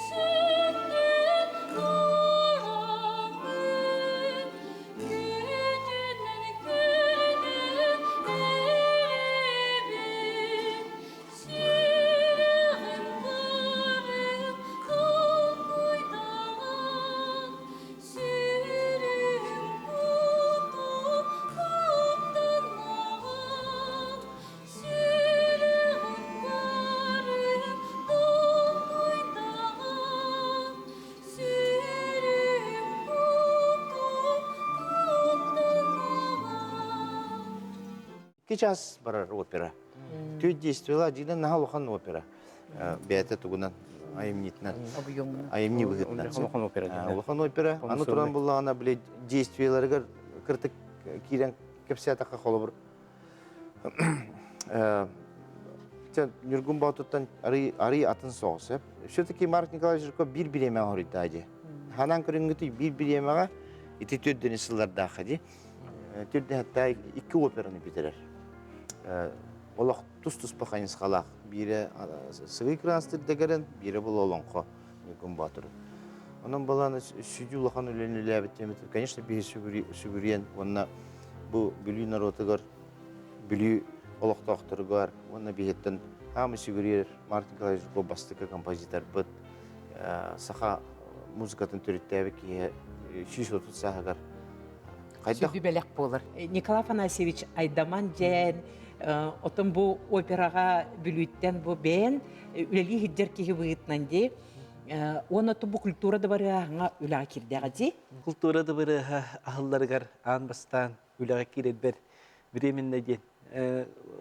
сүндүн кураҕын, күтүнэн күнү эрэбин, сүрэҕим барым толкуйдаҕын, сүрүм кутум таптаннаҕын, Икки час барар опера. Түөрт действиела дьиҥинэн наһаа улахан опера. Бэйэтэ тугунан айымньытынан айымньы быһыытынан. Улахан опера диэн. Улахан опера. Аны туран буллаҕына били действиеларыгар кыртык киирэн кэпсээтэххэ холобур Ньургун Боотуттан арый атын соҕус. Все-таки Марк Николаевич Жирков биир бириэмэҕэ хоруйдаа дии. Ханан көрүҥҥүтүй биир бириэмэҕэ ити төрдүнү сыллардаахха дии. Төрдү икки операны бүтэрэр. Олох тус-туспа хайысхалаах. Биирэ сыгый кыраастырда биирэ бұл олоҥхо Ньургун Боотур. Онон балааны сүдү улахан үлэни үлээбит конечно, биһи сүгүрүйэн уонна бу Бүлүү норуотугар Бүлүү олохтоохторугар уонна биһиттэн хаамы сүгүрүйэр Марк Николаевич Жирков бастакы композиторбыт, саха музыкатын төрүттээбит киһи 130 сааһыгар. Хайдах? Сүдү бэлэх буолар. Николай Афанасьевич Айдаман дьээн, отон бу операҕа Бүлүүттэн бу бэйэн үлэлии сылдьар киһи быһыытынан дии. Уонна бу культура дыбарыаһыҥа үлэҕэ киирдэҕэ дии. Культура дыбарыаһа аһылларыгар аан бастаан үлэҕэ киирэрбэр временно диэн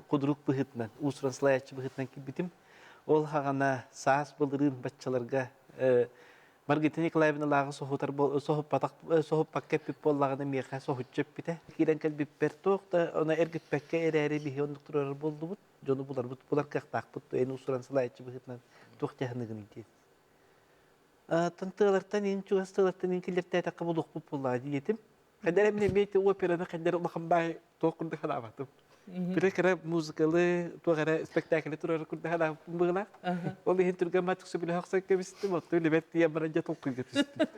кудрук быһыытынан, уус-уран салайааччы быһыытынан киирбитим. Ол хаҕана саас былырыын баччаларга Маргарита Николаевна лааҕы соһутар соһуппатах соһуппакка эппит буоллаҕына миэхэ соһуччу эппитэ. Киирэн кэлбиппэр туох да ону эргиппэккэ эрээри биһи оннук турар буоллубут. Дьону буларбыт булар кыахтаахпыт эн уус-уран салайааччы быһыытынан туох дьаһаныгыный диэн. Тан тыалартан иин чугас тыалартан иин киллэртээтэххэ булуохпут буоллаҕа диэтим. Хайдах эмне эмиэ операны хайдах улахан баай туох курдук санаабатым. Бирэ кыра музыкалы туох эрэ спектакль турар курдук санаабыппын быһыылаах. Ол иһин түргэн баатык сөбүлэһэ охсон кэбистим, оттон үлэбэр тиийэн баран дьэ толкуйга түстүм.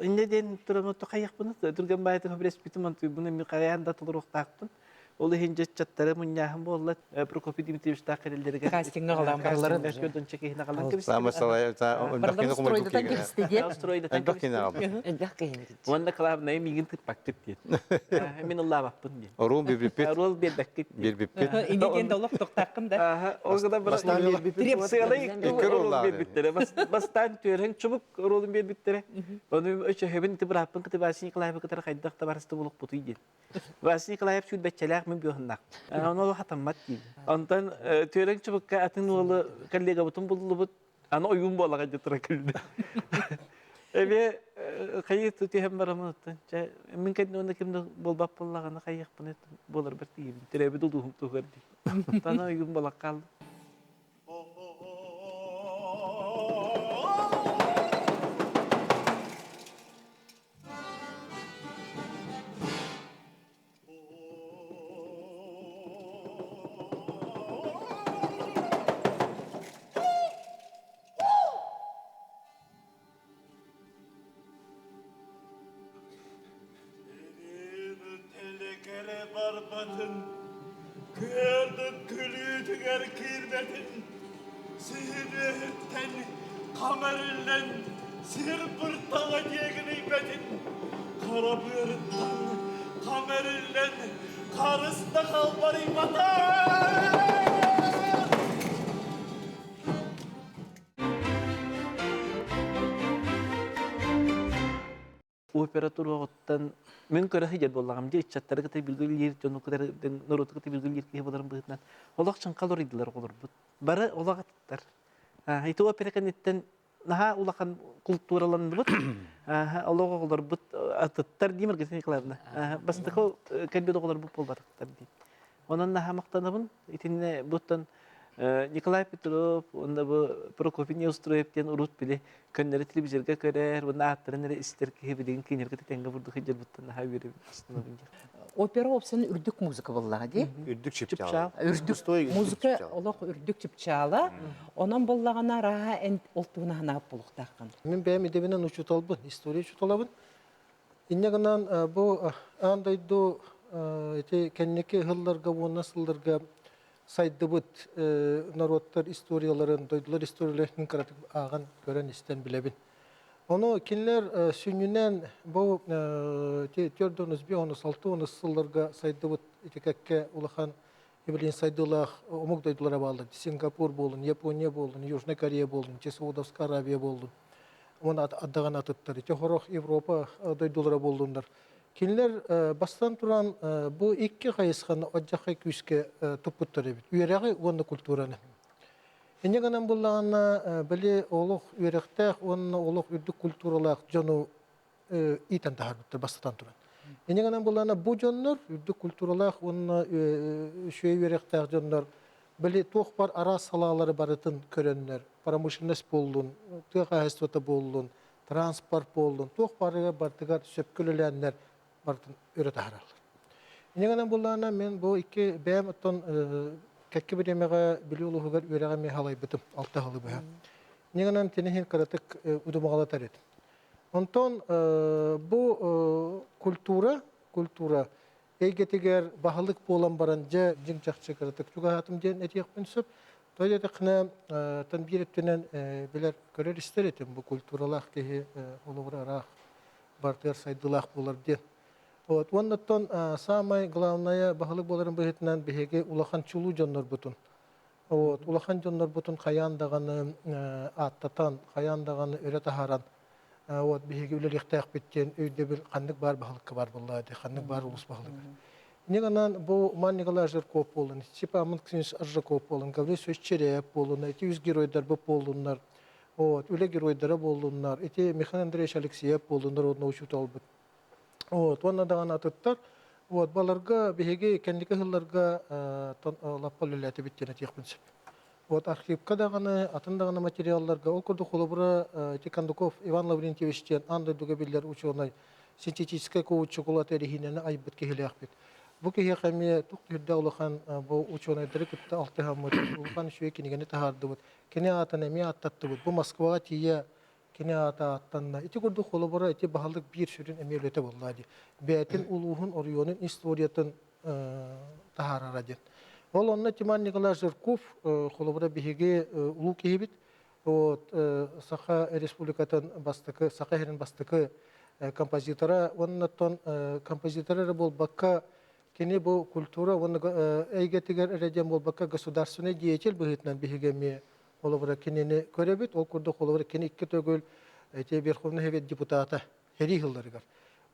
Инньэ диэн туран отто хайыахпын, түргэн баайтык сөбүлэспитим, онтуйбун эмиэ хайаан да толоруохтаахпын. Ол иһин дьыччаттары мунньааһын буолла. Прокопий Дмитриевичтаах кэлэллэригэр Кастиҥҥа аҕалан барыларын. Көрдөн чекиһин аҕалан кэбистим. Саамай салайа элбэх киһини хомойдук Стройдатан кэбисти диэн. Стройдатан Элбэх киһини аҕалбыт. Элбэх киһини Уонна главное миигин тыппаккыт диэн. Мин ыллаабаппын диэн. Оруун биэрбиппит. Оруол биэрбэккит диэн. Биэрбиппит. Инде диэн да олох тохтааххын да. Ол гына Бастаан биэрбиппит. Сыалай Икки оруол биэрбиттэрэ. Бастаан түөрэн чубук оруолун биэрбиттэрэ. Ону өчөһөбүн ити бырааппын кытта Василий Николаевы кытары хайдах да барысты булукпутуй диэн. Василий Николаев сүүрбэччэлээх мин быһыннах. Ону олох хатаммат диир. Онтон түөрэн чубукка атын уолу коллегабытын буллубут. Аны ойуун буолаҕа дьэ тура кэллэ. Эбиэ хайыы түһэн барамын оттон чэ мин кэннэ уонна ким да буолбат буоллаҕына хайыахпын буоларбар тиийэбин. Төрөөбүт улууһум туһугар дии. Тана ойуун буолан хааллым. Телекере барбатын, күөрдүк күлүүтүгэр киирбэтин, сиһилиэһиттэн хамариллэн сир быртаҕа диэгинийбэтин, хара быарыттан хам эриллэн харыс да халбарыйбата! Опера туруоҕуттан мин көрө сылдьар буоллаҕым дии ыччаттары кытта бииргэ үлэлиир дьону кытары норуоту кытта бииргэ үлэлиир киһи буоларым быһыытынан олох чыҥхал оройдулар оҕолорбут бары олох атыттар ити опера кэнниттэн наһаа улахан култуураланныбыт олох оҕолорбут атыттар дии Маргарита Николаевна бастакы кэлбит оҕолорбут буолбатахтар дии онон наһаа махтанабын итиннэ буттан Николай Петров уонна бу Прокопий Неустроев диэн урут били көннөрү телевизорга көрөр уонна ааттарын эрэ истэр киһи билигин кинилэргэ тэҥҥэ бурдук сылдьарбыттан наһаа үөрэбин астынабын диэн. Опера опсаны үрдүк музыка буоллаҕа дии. Үрдүк чыпчаал. Үрдүк музыка олох үрдүк чыпчаала. Онон буоллаҕына арааһа эн ол туһунан санаабыт буолуохтааххын. Мин бэйэм идэбинэн учууталбын, история учууталабын. Инньэ гынан бу аан дойду ити кэнники ыһылларга уонна сылларга сайдыбыт норуоттар историяларын, дойдулар историяларын кыратык ааҕан, көрөн, истэн билэбин. Ону кинилэр сүнньүнэн бу 456 сылларга сайдыбыт ити кэккэ улахан билин сайдыылаах омук дойдулара бааллар. Сингапур буолун, Япония буолун, Южная Корея буолун, Саудовская Аравия буолун. Уонна аддаҕан атыттар. Ити хорох Европа дойдулара буоллуннар. Кинилэр бастан туран бу икки хайысханы одьахай күүскэ туппуттар эбит. Үөрэҕи уонна культураны. Инньэ гынан буллаҕына, били олох үөрэхтээх уонна олох үрдүк культуралаах дьону иитэн таһаарбыттар бастатан туран. Инньэ гынан буллаҕына бу дьоннор үрдүк культуралаах уонна үчүгэй үөрэхтээх дьоннор били туох бар араас салаалары барытын көрөннөр, промышленность буоллун, тыа хаһаайыстыбата буоллун, транспорт буоллун, туох барыга барытыгар сөпкө үлэлээннэр барытын өрө таһаараллар. Инньэ гынан буллаҕына мен бу икки бэйэм оттон кэккэ бириэмэҕэ Бүлүү улууһугар үөрэҕи эмиэ халайбытым алта сылы быһа. Инньэ гынан тиниһин кыратык удумаҕалатар этим. Онтон бу культура, культура эйгэтигэр баһылык буолан баран дьэ дьиҥ чахчы кыратык чугаһаатым диэн этиэхпин сөп. Тоҕо диэтэххинэ, тан биир өттүнэн билэр көрөр истэр этим бу культуралаах киһи холобура ыраах бартыгар сайдыылаах буолар диэн. Вот. Уоннаттан самое главное баһылык буоларын быһыытынан биһиги улахан чулуу дьоннорбутун вот, улахан дьоннорбутун хайаан даҕаны ааттатан, хайаан даҕаны өрө таһааран вот биһиги үлэлиэхтээхпит диэн өйдөбүл ханнык баар баһылыкка баар буолла дии, ханнык баар улус баһылыгар. Нигынан бу Ман Николай Жирков буолун, Степан Максимович Аржаков буолун, Гаврил Васильевич Череп буолун, эти үс геройдарбыт буоллуннар, вот, үлэ геройдара буоллуннар, ити Михаил Андреевич Алексеев буоллуннар, уонна учууталбыт. Вот, уонна даҕаны атыттар. Вот, баларга биһиги кэнники сылларга лаппа үлэлээтибит диэн этиэхпин сөп. Вот архивка даҕаны, атын даҕаны материалларга, ол курдук холобура ити Кондуков Иван Лаврентьевич диэн аан дойдуга биллэр учуонай синтетическэй коучукулат эрэһиинэни айбыт киһилээхпит. Бу киһиэхэ эмиэ туох да улахан бу учуонайдары кытта алтыһаммыт, улахан үчүгэй кинигэни таһаардыбыт. Кини аатын эмиэ ааттаттыбыт. Бу Москваҕа тиийэ кини аата ааттанна. Ити курдук холобура ити баһылык биир сүрүн эмиэ үлэтэ буолла дии. Бэйэтин улууһун, оройуонун историятын таһаарара диэн. Ол онно Тиман Николаевич Жирков холобура биһиги улуу киһибит вот Саха Республикатын бастакы Саха сирин бастакы композитора уонна композитор эрэ буолбакка кини бу культура уонна эйгэтигэр эрэ диэн буолбакка государственный деятель быһыытынан биһиги эмиэ холобура кинини көрөбүт ол курдук холобура кини икки төгүл эти Верховный Совет депутата сэрии сылларыгар.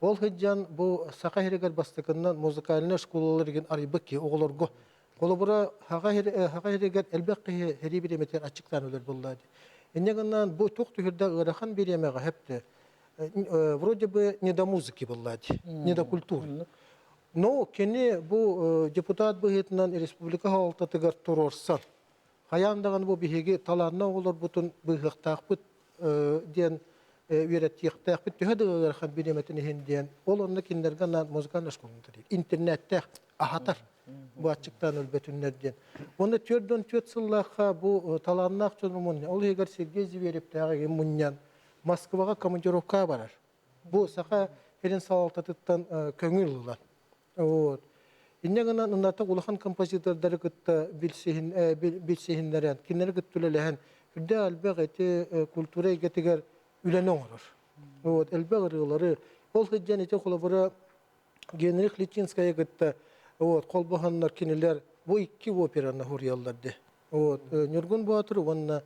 Ол сылдьан бу Саха сиригэр бастакыннан музыкальнай школалар игин арыйбыт киһи оҕолорго. Холобура, Саха сиригэр элбэх киһи сэрии бириэмэтигэр аччыктаан өлөр буолла дии. Инньэ гынан бу туох түһүрдэ ыарахан бириэмэҕэ хэпте вроде бы не до музыки буолла дии, не до культуры. Но кини бу депутат быһыытынан республика салалтатыгар туруорсан, хайаан даҕаны бу биһиги талааннаах оҕолорбутун быыһыахтаахпыт диэн үөрэттиэхтээхпит төһө да ыарахан бириэмэтин иһин диэн ол онно кинилэргэ анаан музыкальнай школаны тэрийэр интернеттээх аһатар бу аччыктаан өлбөтүннэр диэн уонна 44 сыллаахха бу талааннаах дьону мунньан ол иһигэр Сергей Зверевтээҕи мунньан Москваҕа командировкаҕа барар бу саха сирин салалтатыттан көҥүл ылан Вот. Инньэ гынан ынната улахан композитордары кытта билсиһиннэрэн, кинилэри кытта үлэлэһэн, үрдээх элбэх ити культура эйгэтигэр үлэни оҥорор. Вот, элбэх ырыалары. Ол сылдьан ити холобура Генрих Литинская кытта вот, холбоһоннор кинилэр бу икки операны суруйаллар дии. Вот, Ньургун Боотур уонна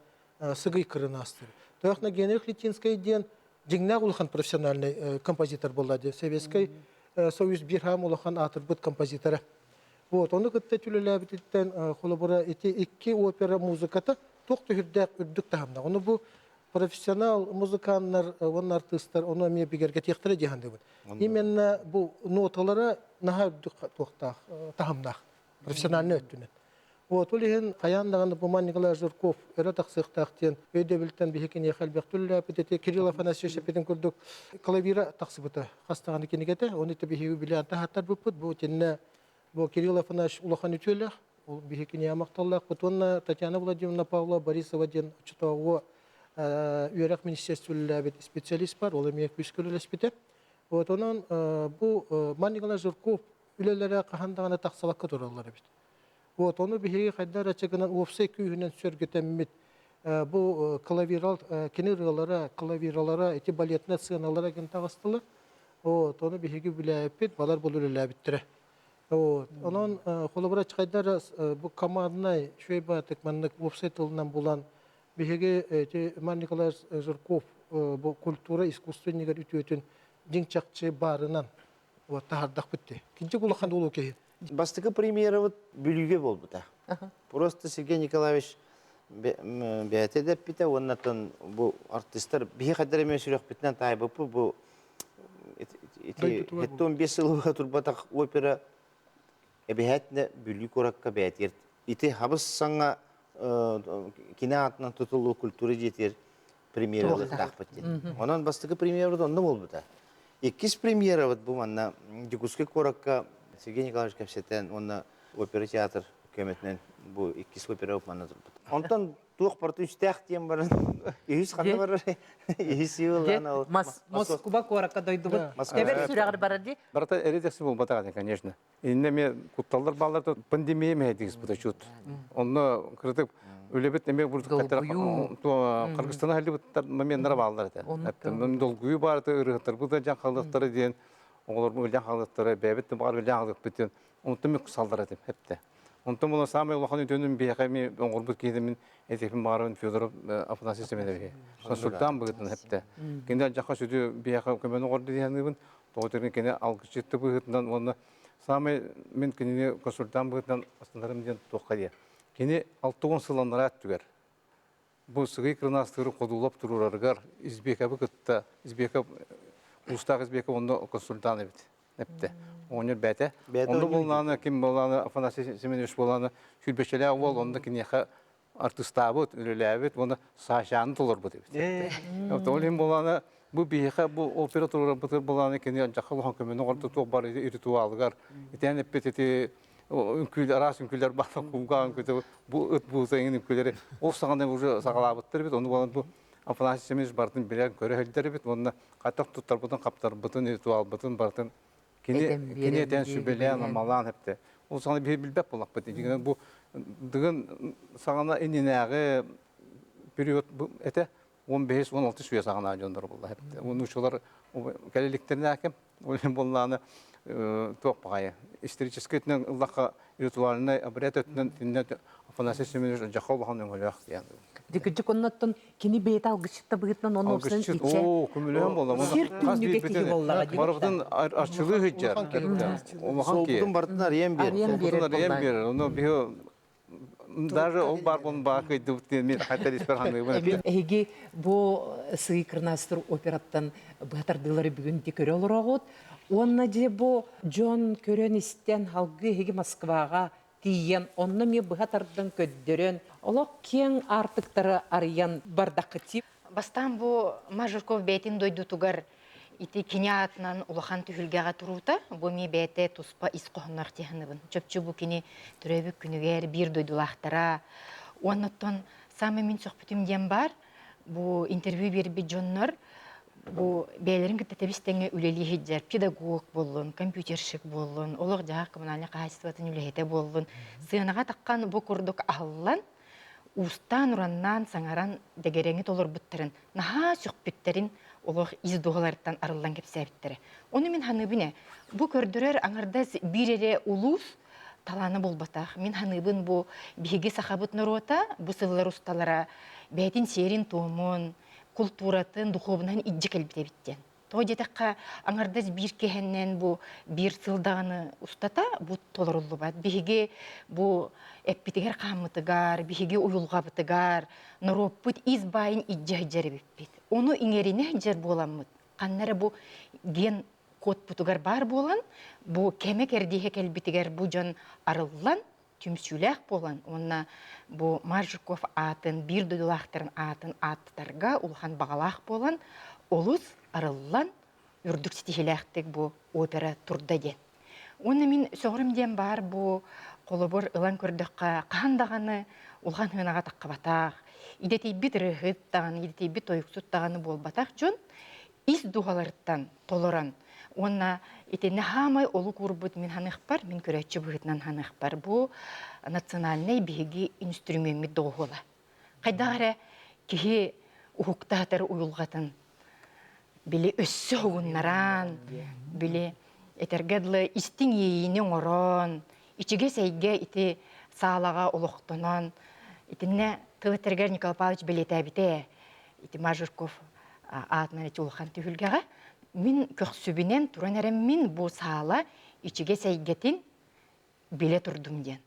Сыгый Кырынаастыр. Тоохно Генрих Литинскэй диэн дьиҥнээх улахан профессиональный композитор буолла дии. Советскай Союз биир хаам улахан аатырбыт композитора. Вот, ону кытта түлэлээбититтэн холобура ити икки опера музыката туох түһүрдээх үрдүк таһымнаах. Ону бу профессионал музыканнар уонна артыыстар ону эмиэ бигэргэтиэхтэрэ дии саныыбын. Именно бу ноталара наһаа үрдүк туохтаах таһымнаах профессиональный өттүнэн. Вот, ол иһин хайаан даҕаны бу Николай Жирков өрө тахсыахтаах диэн өйдөбүлтэн биһи киниэхэ элбэх түллээппит ити Кирилл Афанасьевич эппитин курдук клавира тахсыбыта хас даҕаны кинигэтэ оны ити биһиги билээн таһааттарбыппыт бу итиннэ бу Кирилл Афанасьевич улахан үтүөлээх ол биһи киниэхэ махталлаахпыт уонна Татьяна Владимировна Павлова Борисова диэн оччотооҕу үөрэх министерстволээбит специалист бар ол эмиэ күүскэ үлэлэспитэ вот онон бу Ман Николай Жирков үлэлэрэ хаһан даҕаны тахсыбакка тураллар эбит. Вот ону биһиги хайдах эрэ гынан уопсай күүһүнэн сөргүтэммит бу клавирал кини ырыалара, клавиралара, ити балетнай сценалара гин таҕыстылар. Вот ону биһиги үлэлээбиппит, балар бұл үлэлээбиттэрэ. Вот онон холобура хайдах эрэ бу команднай үчүгэй баатык маннык уопсай тылынан булан биһиги ити Иван Николаевич Жирков бу культура искусственнигэр үтүөтүн дьиҥ чахчы баарынан вот таһардахпыт дии. Кинчик улахан улуу киһи. Бастакы премьерабыт Бүлүүгэ буолбута. Просто Сергей Николаевич бэйэтэ да эппитэ уонна бу артистар биһи хайдар эмиэ сүрэхпитинэн таайбыппыт бу ити 75 сыл турбатах опера эбэһээтинэ Бүлүү куоракка бэйэтигэр ити хабыс саҥа кини аатынан тутуллуу культура дьиэтигэр премьералыахтаахпыт диэн. Онон бастакы премьерабыт онно буолбута. Иккис премьерабыт бу манна Дьокуускай куоракка Сергей Николаевич кэпсэтэн уонна опера театр көмөтүнэн бу иккис опера манна турбут. Онтон туох барыта үстээх диэн баран үһүс ханна барар үһүс сыыллаан ол Москва куоракка дойдубут тэбэр сүрэҕэр барар дии. Барыта эри-дэхси буолбатах конечно. Иннэ эмиэ кутталлар бааллар да пандемия мэһэйдигиспит учут. Онно кырытык үлэбит эмиэ Кыргызстана халлыбыттар моменнара бааллар этэ. Долгуйуу баар ырыһыттарбыт да дьан халыктара диэн. Оҕолорбун үлээн хаалыахтара, бэйэбит да баҕар үлээн хаалыахпыт диэн онтон мин саллар этим эптэ. Онтон була саамай улахан үтүөнүм биһиэхэ эмиэ оҥорбут киһитим мин этиэхпин баҕарабын Федоров Афанасий Семенович. Консультант быһыытынан эптэ. Кини алдьархай сүдү биһиэхэ көмөнү оҥордо дии саныыбын. Тоҕо диэн кини алгысчыт быһыытынан уонна саамай мин кинини консультант быһыытынан астынарым диэн туохха диэ. Кини 60 сыл анараа өттүгэр бу сыгый кырнаастыыры ходуулап туруорарыгар Избекабы кытта Избеков уустаах Избеков онно консультант эбит эптэ. Оҕонньор бэйэтэ. Онно буоллаҕына ким буоллаҕына Афанасий Семенович буоллаҕына сүүрбэччэлээх уол онно киниэхэ артыыстаабыт, үлэлээбит уонна Сашаны толорбут эбит. Ол иһин буоллаҕына бу биһиэхэ бу опера туруорарбытыгар буоллаҕына кини дьахха улахан көмөнү оҥордо туох бар ритуалыгар итиэн эппит ити үҥкүүлэр араас үҥкүүлэр баалар кулгаах үҥкүүтэ бу ыт буута эҥин үҥкүүлэри ол саҕана уже саҕалаабыттар эбит ону буолан бу Афанасий Семенович барытын билэн көрө сылдьар эбит уонна хайдах туттарбытын хаптарбытын ритуалбытын барытын кини кини этэн сүбэлээн амалаан эптэ ол саҕана биһи билбэт буоллахпыт дьиҥинэн бу дыгын саҕана иннинээҕи период этэ 15-16 үйэ саҕана дьоннор буолла эптэ нууччалар кэлэликтэринээким ол иһин буоллаҕына туох баҕайы историческай өттүнэн ыллахха ритуальнай обряд өттүнэн итиннэ Афанасий Семенович дьаха улахан өҥөлөөх диэн. Дикичик оннуттан кини бэйэтэ алгысчытта быһыытынан онно упсан Алгысчыт, оо, көмөлөһөн буолла. Сир түннүгэ киһи буоллаҕа дии. Барыбытын арчылыы сылдьар. Улахан киһи. Солбутун барытын арыйан биэрэр. Арыйан биэрэр Солбутун арыйан биэрэр. Ону биһи даже ол бар бун баа кыйдыбыт диэн мен хатар испер ханыыбын. Эһиги бу Сый Кырнаастыр операттан быһатардыылары бүгүн ди көрө олороҕут. Уонна дьэ бу дьон көрөн истэн халгы эһиги Москваҕа тиийэн, онно эмиэ быһа тардан көрдөрөн, олох киэҥ аартыктары арыйан бардаххыт. Бастаан бу Мажурков бэйэтин дойдутугар ити кини аатынан улахан түһүлгэҕэ туруута, бу эмиэ бэйэтэ туспа ис хоһоонноох дии саныыбын. Чопчу бу кини төрөөбүт күнүгэр биир дойдулаахтара. Уонна оттон саамай мин сөхпүтүм диэн баар, бу интервью биэрбит дьоннор бу бэйэлэрин кытта тэбис-тэҥҥэ үлэлии сылдьар педагог буоллун, компьютерщик буоллун, олох-дьаһах коммунальнай хаһаайыстыбатын үлэһитэ буоллун, сыанаҕа таххан бу курдук аһыллан, уустаан-ураннаан саҥаран дэгэрэҥи толорбуттарын, наһаа сөхпүттэрин олох ис дууһаларыттан арыллан кэпсээбиттэрэ. Ону мин саныыбын ээ, бу көрдөрөр аҥардас биир эрэ улуус талаана буолбатах. Мин саныыбын бу биһиги сахабыт норуота бу сыллар усталара бэйэтин сиэрин-туомун, култууратын, духуобунаһын илдьэ кэлбит эбит диэн. Тоҕо диэтэххэ, аҥардас биир киһинэн бу биир сыл даҕаны устата бу толоруллубат. Биһиги бу эппитигэр-хааммытыгар, биһиги уйулҕабытыгар норуоппут ис баайын илдьэ сылдьар эбиппит. Ону иҥэринэ сылдьар буоламмыт, ханна эрэ бу ген кодпутугар баар буолан, бу кэмэ-кэрдииһэ кэлбитигэр бу дьон арыллан, түмсүүлээх буолан уонна бу Маржиков аатын биир дойдулаахтарын аатын ааттатарга улахан баҕалаах буолан олус арыллан үрдүк ситиһиилээхтик бу опера турда диэн. Уонна мин сөҕөрүм диэн баар бу холобур ылан көрдөххө хаһан даҕаны улахан сыанаҕа таххыбатах, идэтийбит ырыаһыт даҕаны, идэтийбит тойуксут даҕаны буолбатах дьон ис дууһаларыттан толорон уонна итиннэ хаамай олук уурбут мин ханыахпар, мин көрөөччү быһыытынан ханыахпар бу национальнай биһиги инструмеммит доҕуһуола. Хайдах эрэ киһи уһуктаатар уйулҕатын били өссө уһугуннаран, били этэргэ дылы истиҥ иэйиини оҥорон, ичигэс эйгэ ити саалаҕа олохтонон, итиннэ тыл этэригэр Николай Павлович бэлиэтээбитэ ити Мажурков аатынан ити улахан түһүлгэҕэ мин көхсүбүнэн туран эрэммин бу саала ичигэс эйгэтин билэ турдум диэн.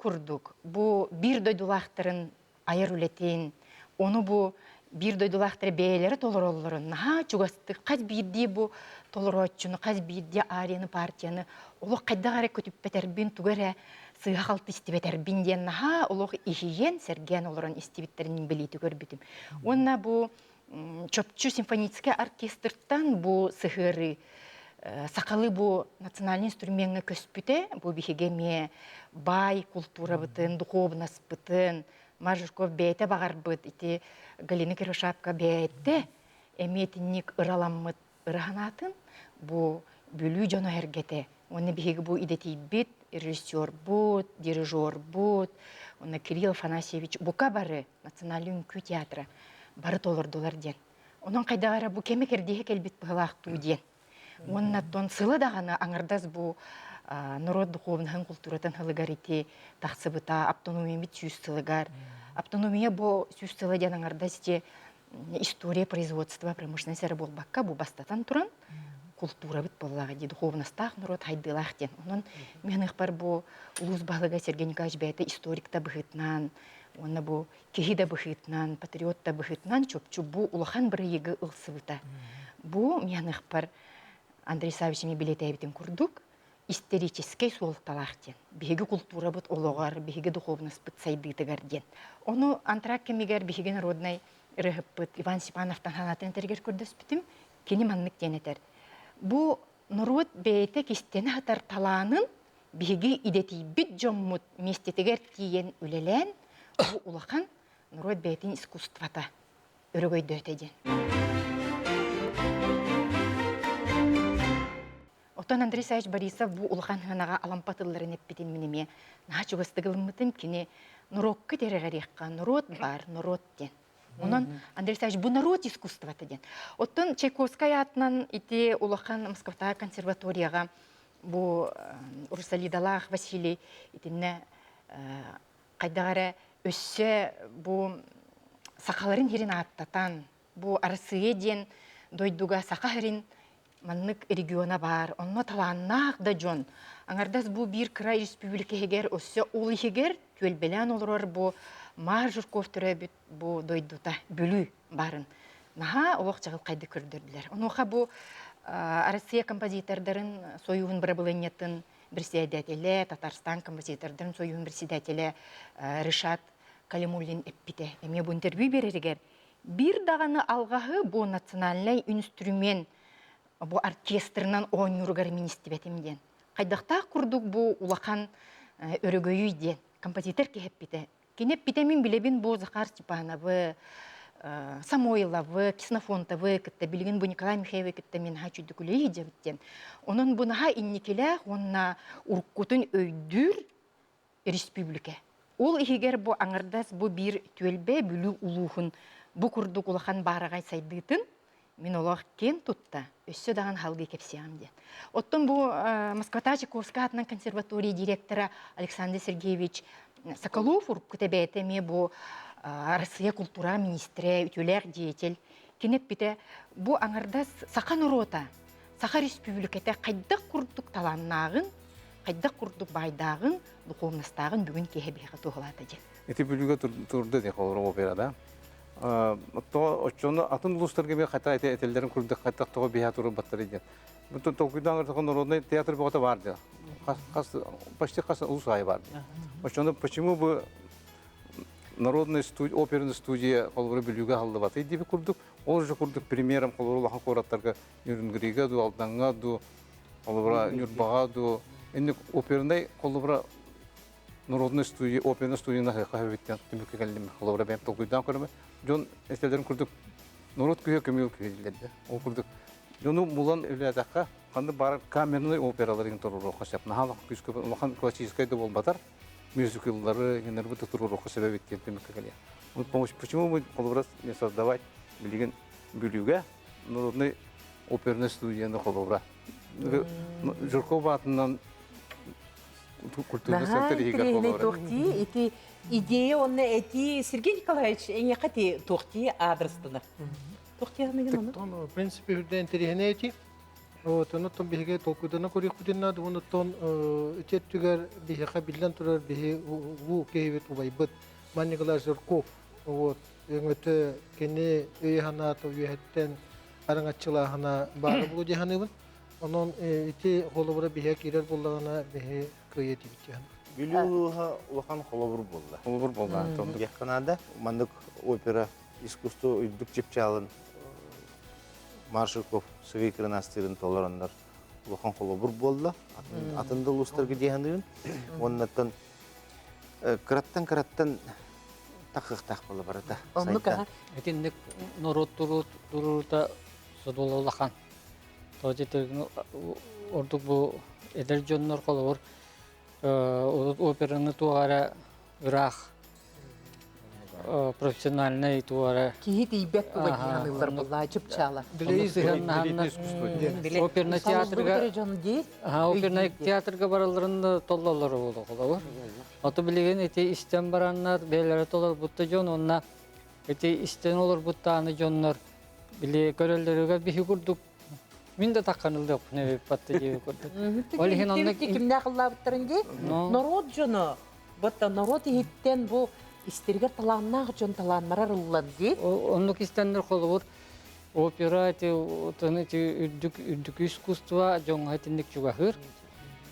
курдук бу биир дойдулаахтарын айар үлэтин, ону бу биир дойдулаахтары бэйэлэрэ толороллорун наһаа чугастык хас биирдии бу толорооччуну, хас биирдии арияны, партияны олох хайдах эрэ көтүппэтэрбин, тугу эрэ сыыһа-халты истибэтэрбин диэн наһаа олох иһийэн, сэргээн олорон истибиттэрин билиити көрбүтүм. Уонна бу чопчу симфоническай оркестртан бу сыһыарыы сахалыы бу национальный инструмеҥҥа көспүтэ, бу биһиги эмиэ баай култуурабытын, духуобунаспытын, Мажурков бэйэтэ баҕарбыт, ити Галина Кирюшапка бэйэтэ эмиэ итинник ыраламмыт ыраһанаатын бу Бүлүү дьоно эргэтэ уонна биһиги бу идэтийбит режиссербут, дирижербут, уонна Кирилл Афанасьевич бука бары национальный үҥкүү театра бары толордулар диэн. Онон хайдах эрэ бу кэми кэрдииһэ кэлбит быһылаах дуу диэн. Уонна оттон сыла даҕаны аҥардас бу норуот духуобунаһын култууратын сылыгар ити тахсыбыта автономиябыт 100 сылыгар. Автономия бу 100 сыла диэн аҥардас ити история производства промышленность эрэ буолбакка бу бастатан туран култуурабыт буоллаҕа дии духуобунастаах норуот хайдыылаах диэн. Онон мин ыхпар бу улуус баһылыга Сергей Николаевич бэйэтэ историк да быһыытынан уонна бу киһи да быһыытынан, патриот да быһыытынан чопчу бу улахан бырайыгы ылсыбыта. Бу мианыхпар Андрей Саввич эмиэ билэтээбитин курдук историческай суолталаах диэн. Биһиги култуурабыт олоҕор, биһиги духовностпыт сайдыытыгар диэн. Ону антракт кэмигэр биһиги народнай ырыаһыппыт Иван Степановтан санаатын этэригэр көрдөспүтүм. Кини маннык диэн этэр. Бу норуот бэйэтэ кистэнэ сытар талаанын биһиги идэтийбит дьоммут миэстэтигэр тиийэн үлэлээн, бу улахан норуот бэйэтин искусствота өрөгөйдөөтө диэн. Оттон Андрей Савич Борисов бу улахан сыанаҕа алампа тылларын эппитин мин эмиэ наһаа чугастык ылыммытым. Кини норуокка тирэҕириэххэ, норуот баар, норуот диэн. Онон Андрей Савич бу норуот искусствота диэн. Оттон Чайковскай аатынан ити улахан Москватааҕы консерваторияҕа бу Русалидалаах Василий итиннэ хайдах эрэ өссө бу сахаларын сирин ааттатан бу Арассыыйа диэн дойдуга саха сирин маннык региона баар, онно талааннаах да дьон. Аҥардас бу биир кыра республика иһигэр, өссө ол иһигэр түөлбэлээн олорор бу Маар Жирков төрөөбүт бу дойдута Бүлүү баарын наһаа олох чаҕылхайдык көрдөрдүлэр. Онуоха бу Россия композитордарын союһун бырабылыанньатын председателэ, Татарстан композитордарын союһун председателэ Ришат Калимуллин эппитэ. Эмиэ бу интервью биэрэригэр Биир даҕаны алҕаһы бу национальнай үнүстүрүмүөн бу оркестрынан оонньууругар мин истибэтим диэн. Хайдахтаах курдук бу улахан өрөгөйүй диэн композитор киһи эппитэ. Кини эппитэ мин билэбин бу Захар Степановы, Самойловы, Ксенофонтовы кытта билигин бу Николай Михайловы кытта мин наһаа үчүгдүк үлэлии сылдьабыт диэн. Онон бу наһаа инникилээх уонна уруккутун өйдүүр республика. Ол иһигэр бу аҥардас бу биир түөлбэ Бүлүү улууһун бу курдук улахан баараҕай сайдыытын мин олох киэн тутта, өссө даҕаны салгыы кэпсиэҕим диэн. Оттон бу Москвата Чайковскай аатынан консерватория директора Александр Сергеевич Соколов уруккута бэйэтэ эмиэ бу Россия култуура министрэ, үтүөлээх деятель. Кини эппитэ, бу аҥардас саха норуота, Саха Республиката хайдах курдук талааннааҕын, хайдах курдук баайдааҕын, духовностааҕын бүгүн киэһэ биһиэхэ туоһулаата диэн. Ити Бүлүүгэ турда дии холорук операда. Тоҕо оччону атын улуустарга би хата эти этэллэрин курдук хаттах тоҕо биһа турбаттар диэн. Бу толкуйдаан көрдөххө народный театр бөҕөтө бар дии. Хас почти хас улус аайы бар дии. Оччону почему бы народный студия, оперный студия холобура Бүлүүгэ аһыллыбатый диэби курдук, ол же курдук примером холобура улахан куораттарга Нюрнгрига ду, Алдаҥҥа ду, холобура Ньурбаҕа ду, инник опернай холобура народный студия, оперный студияны хаһыахха түмүккэ кэллим. Холобура бэйэм толкуйдаан көрөмө. Дьон этэлэрин курдук норуот күүһэ көмүөл күүһэ дииллэр да. Ол курдук дьону булан үлэлээтэххэ ханнык баар камерный операларын туруоруохха сөп. Наһаа күүскэ улахан классическай да буолбатар мюзикллары генербы туруоруохха сөп эбит диэн түмүккэ кэлиэ. Почему мы холобура не создавать билигин Бүлүүгэ народный оперный студияны холобура Жирков аатынан культурный центр иһигэр холобура. Туохтии ити идея онно эти Сергей Николаевич эйиэхэ ти туохтии аадырыстынар. Туохтии аныгын ону? В принципе, үрдэ интэриэһинэй эти. Вот, онон биһиги толкуйдана көрүөхпүтүн наада, онон ити өттүгэр биһиэхэ биллэн турар биһи улуу киһибит убайбыт Ман Николай Жирков вот, өҥөтө кини өйө-санаата үөһэттэн араҥаччылааһына баара буолуо дии саныыбын. Онон ити холобура биһиэхэ киирэр буоллаҕына биһи кыайа этибит диэн. Бүлүү улууһа улахан холобур буолла. Холобур буолла. Диэххэ наада. Маннык опера искусство үрдүк чыпчаалын Маршалков Сергей Кырынастыырын толороннор улахан холобур буолла. Атын да улуустарга дии саныыбын. Уоннаттан кыраттан-кыраттан тахыахтаах буола барыта. Оннук аха. Итинник норуот туруута содула улахан. Ордук бу эдэр дьоннор холобур операны туох эрэ ыраах профессиональнай туора киһи тиийбэт туга диэн ыллар чыпчаала. Оперный театрга оперный театрга баралларын толлоллоро буолуо холобур. Ото билигин ити истэн бараннар бэйэлэрэ толорбутта дьон онна ити истэн олорбуттааны дьоннор били көрөллөрүгэр биһи курдук мин да такканылдыахпын эбиппатта диэби курдук. Ол иһин онно кимнээх ыллаабыттарын дии? Норуот дьоно Бытта норуот иһиттэн бу истэригэр талааннаах дьон талааннарар ыллан дии. Оннук истэннэр холобур опера ити ити үрдүк үрдүк искусство дьоҥҥо итинник чугаһыыр.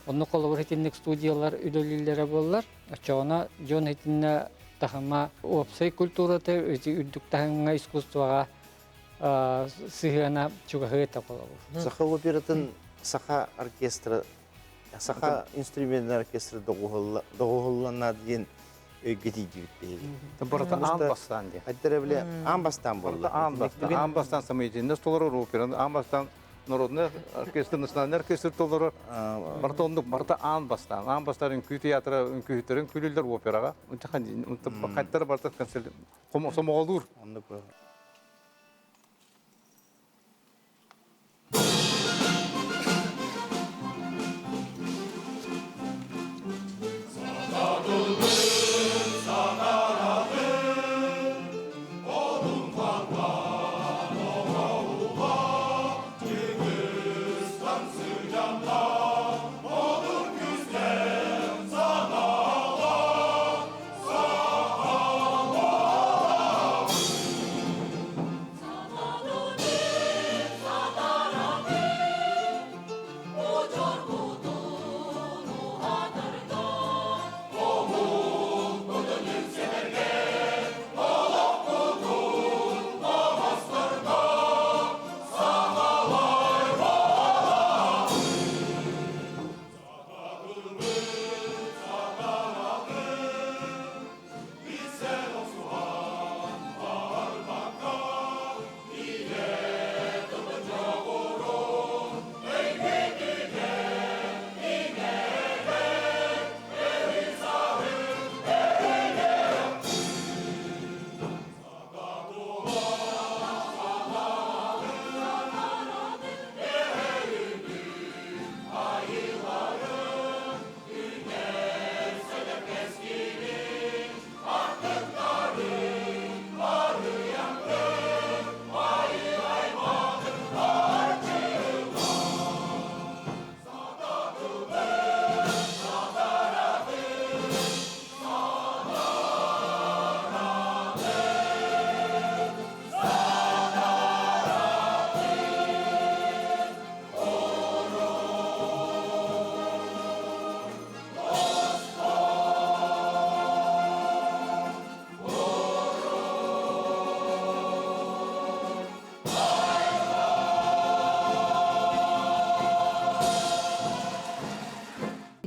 Онно холобур итинник студиялар үлэлииллэрэ буоллар, оччоҕуна дьон итиннэ таһыма уопсай культурата ити үрдүк таһымҥа искусствоҕа сыһыана чугаһыа этэ холобур. Саха оператын саха оркестра Саха инструментын оркестра доҕуһулланна диэн өйгө тиийдибит биһиги. Барыта аан бастаан диye. Айдара биле аан бастаан буолла. Аан бастаан. Аан бастаан самоединность толорор операны, аан бастаан народный оркестр, национальный оркестр толорор. Барыта оннук, барыта аан бастаан. Аан бастаан үҥкүү театра, үҥкүүһүттэрин күлүллэр операҕа. Хаттара барыта сомоҕолуур. Оннук.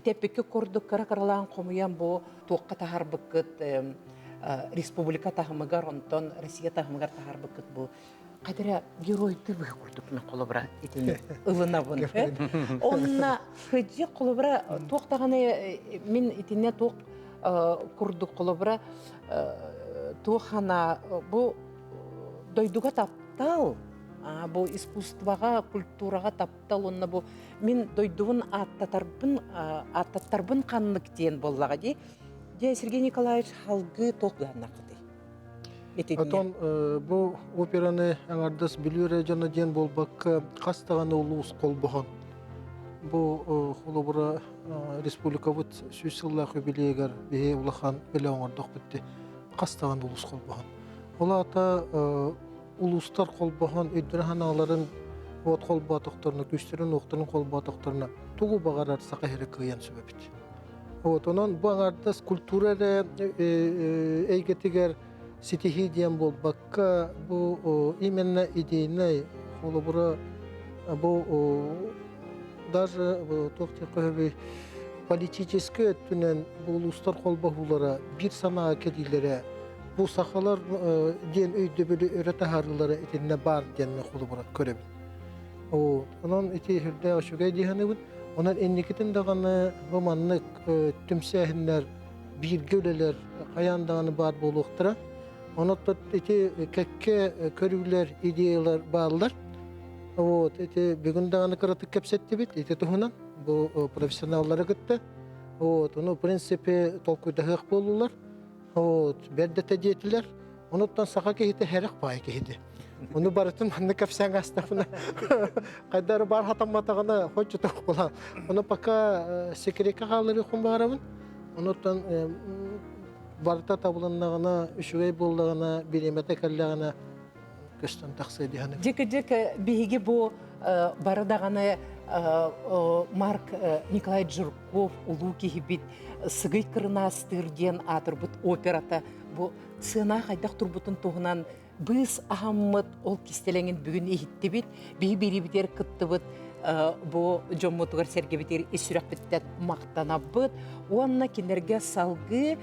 Итеппикки курдук кыра-кыралаан хомуйан бу туохха таһарбыккыт республика таһымыгар, онтон Россия таһымыгар таһарбыккыт бу Хадара геройдуу быһы курдук мен холобура итини ылынабын. Онна кыдьык холобура туох даҕаны мин итинне туох курдук холобура туох хана бу дойдуга таптал бу искусствоҕа культураҕа таптал онно бу мин дойдубун ааттатарбын ааттаттарбын ханнык диэн буоллаҕа дии. Дьэ Сергей Николаевич халгыы туох былааннааххытый? Отон бу операны аҥардас Бүлүү эрэ дьоно диэн буолбакка, хас даҕаны улуус холбоһон бу холобура республикабыт сүүс сыллаах юбилейыгар биһи улахан үлэ оҥордохпут дии. Хас даҕаны улуус холбоһон. Ол аата улуустар холбоһон өйдөрө-санааларын уот холбоотохторуна, күүстэрин-уохтарын холбоотохторуна тугу баҕарар саха иһэрэ кыайан сөбөбүт. Вот, онон бу аҥаардас культура эрэ эйгэтигэр ситиһии диэн буолбакка, бу именно идейнай холобура бу даже туох диэххэ политическай өттүнэн бу улуустар холбоһуулара биир санааҕа кэлиилэрэ бу сахалар диэн өйдөбүлү өрө таһаарыылара итиннэ баар диэн холобура көрөбүн. Онон ити сүрдээх үчүгэй дии саныыбын. Онон инникитин даҕаны бу маннык түмсээһиннэр, бииргэ үлэлэр хайаан даҕаны баар буолуохтара. Онон ити кэккэ көрүүлэр, идеялар бааллар. Вот, ити бүгүн даҕаны кыратык кэпсэттибит ити туһунан бу профессионаллары кытта. Вот, ону, в принципе, толкуйдаһыах буоллулар. Вот, бэрдэтэ диэтилэр. Онуттан саха киһитэ хэрэх баай киһити. Ону барытын манна кэпсээн астахпына хайдары бар хатамматаҕына хоччу була. Ону пока секретка хаалларыахпын баҕарабын. Онуттан барыта табылыннаҕына, үчүгэй буоллаҕына, бириэмэтэ кэллэҕинэ көстөн тахсыа дии саныыбын. Дьик-дьик биһиги бу бары даҕаны Марк Николай Жирков улуу киһибит Сыгый кырынаастыыр диэн аатырбыт операта бу сыана хайдах турбутун туһунан быыс аһаммыт ол кистэлэҥин бүгүн иһиттибит, биһи биирибитигэр кыттыбыт бу дьоммутугар сэргэбитигэр ис сүрэхпиттэн махтанабыт уонна кинилэргэ салгыы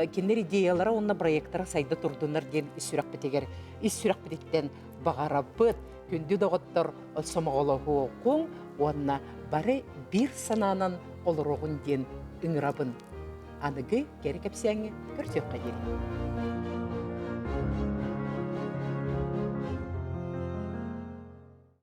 кинилэр идеялара уонна проектара сайда турдуннар диэн ис сүрэхпитигэр ис сүрэхпититтэн баҕарабыт. Күндү доҕоттор, сомоҕолоһуоҕуҥ уонна бары биир санаанан олоруоҕун диэн ыҥырабын. Аныгы кэрэ кэпсээҥҥэ көрсүөххэ диэри.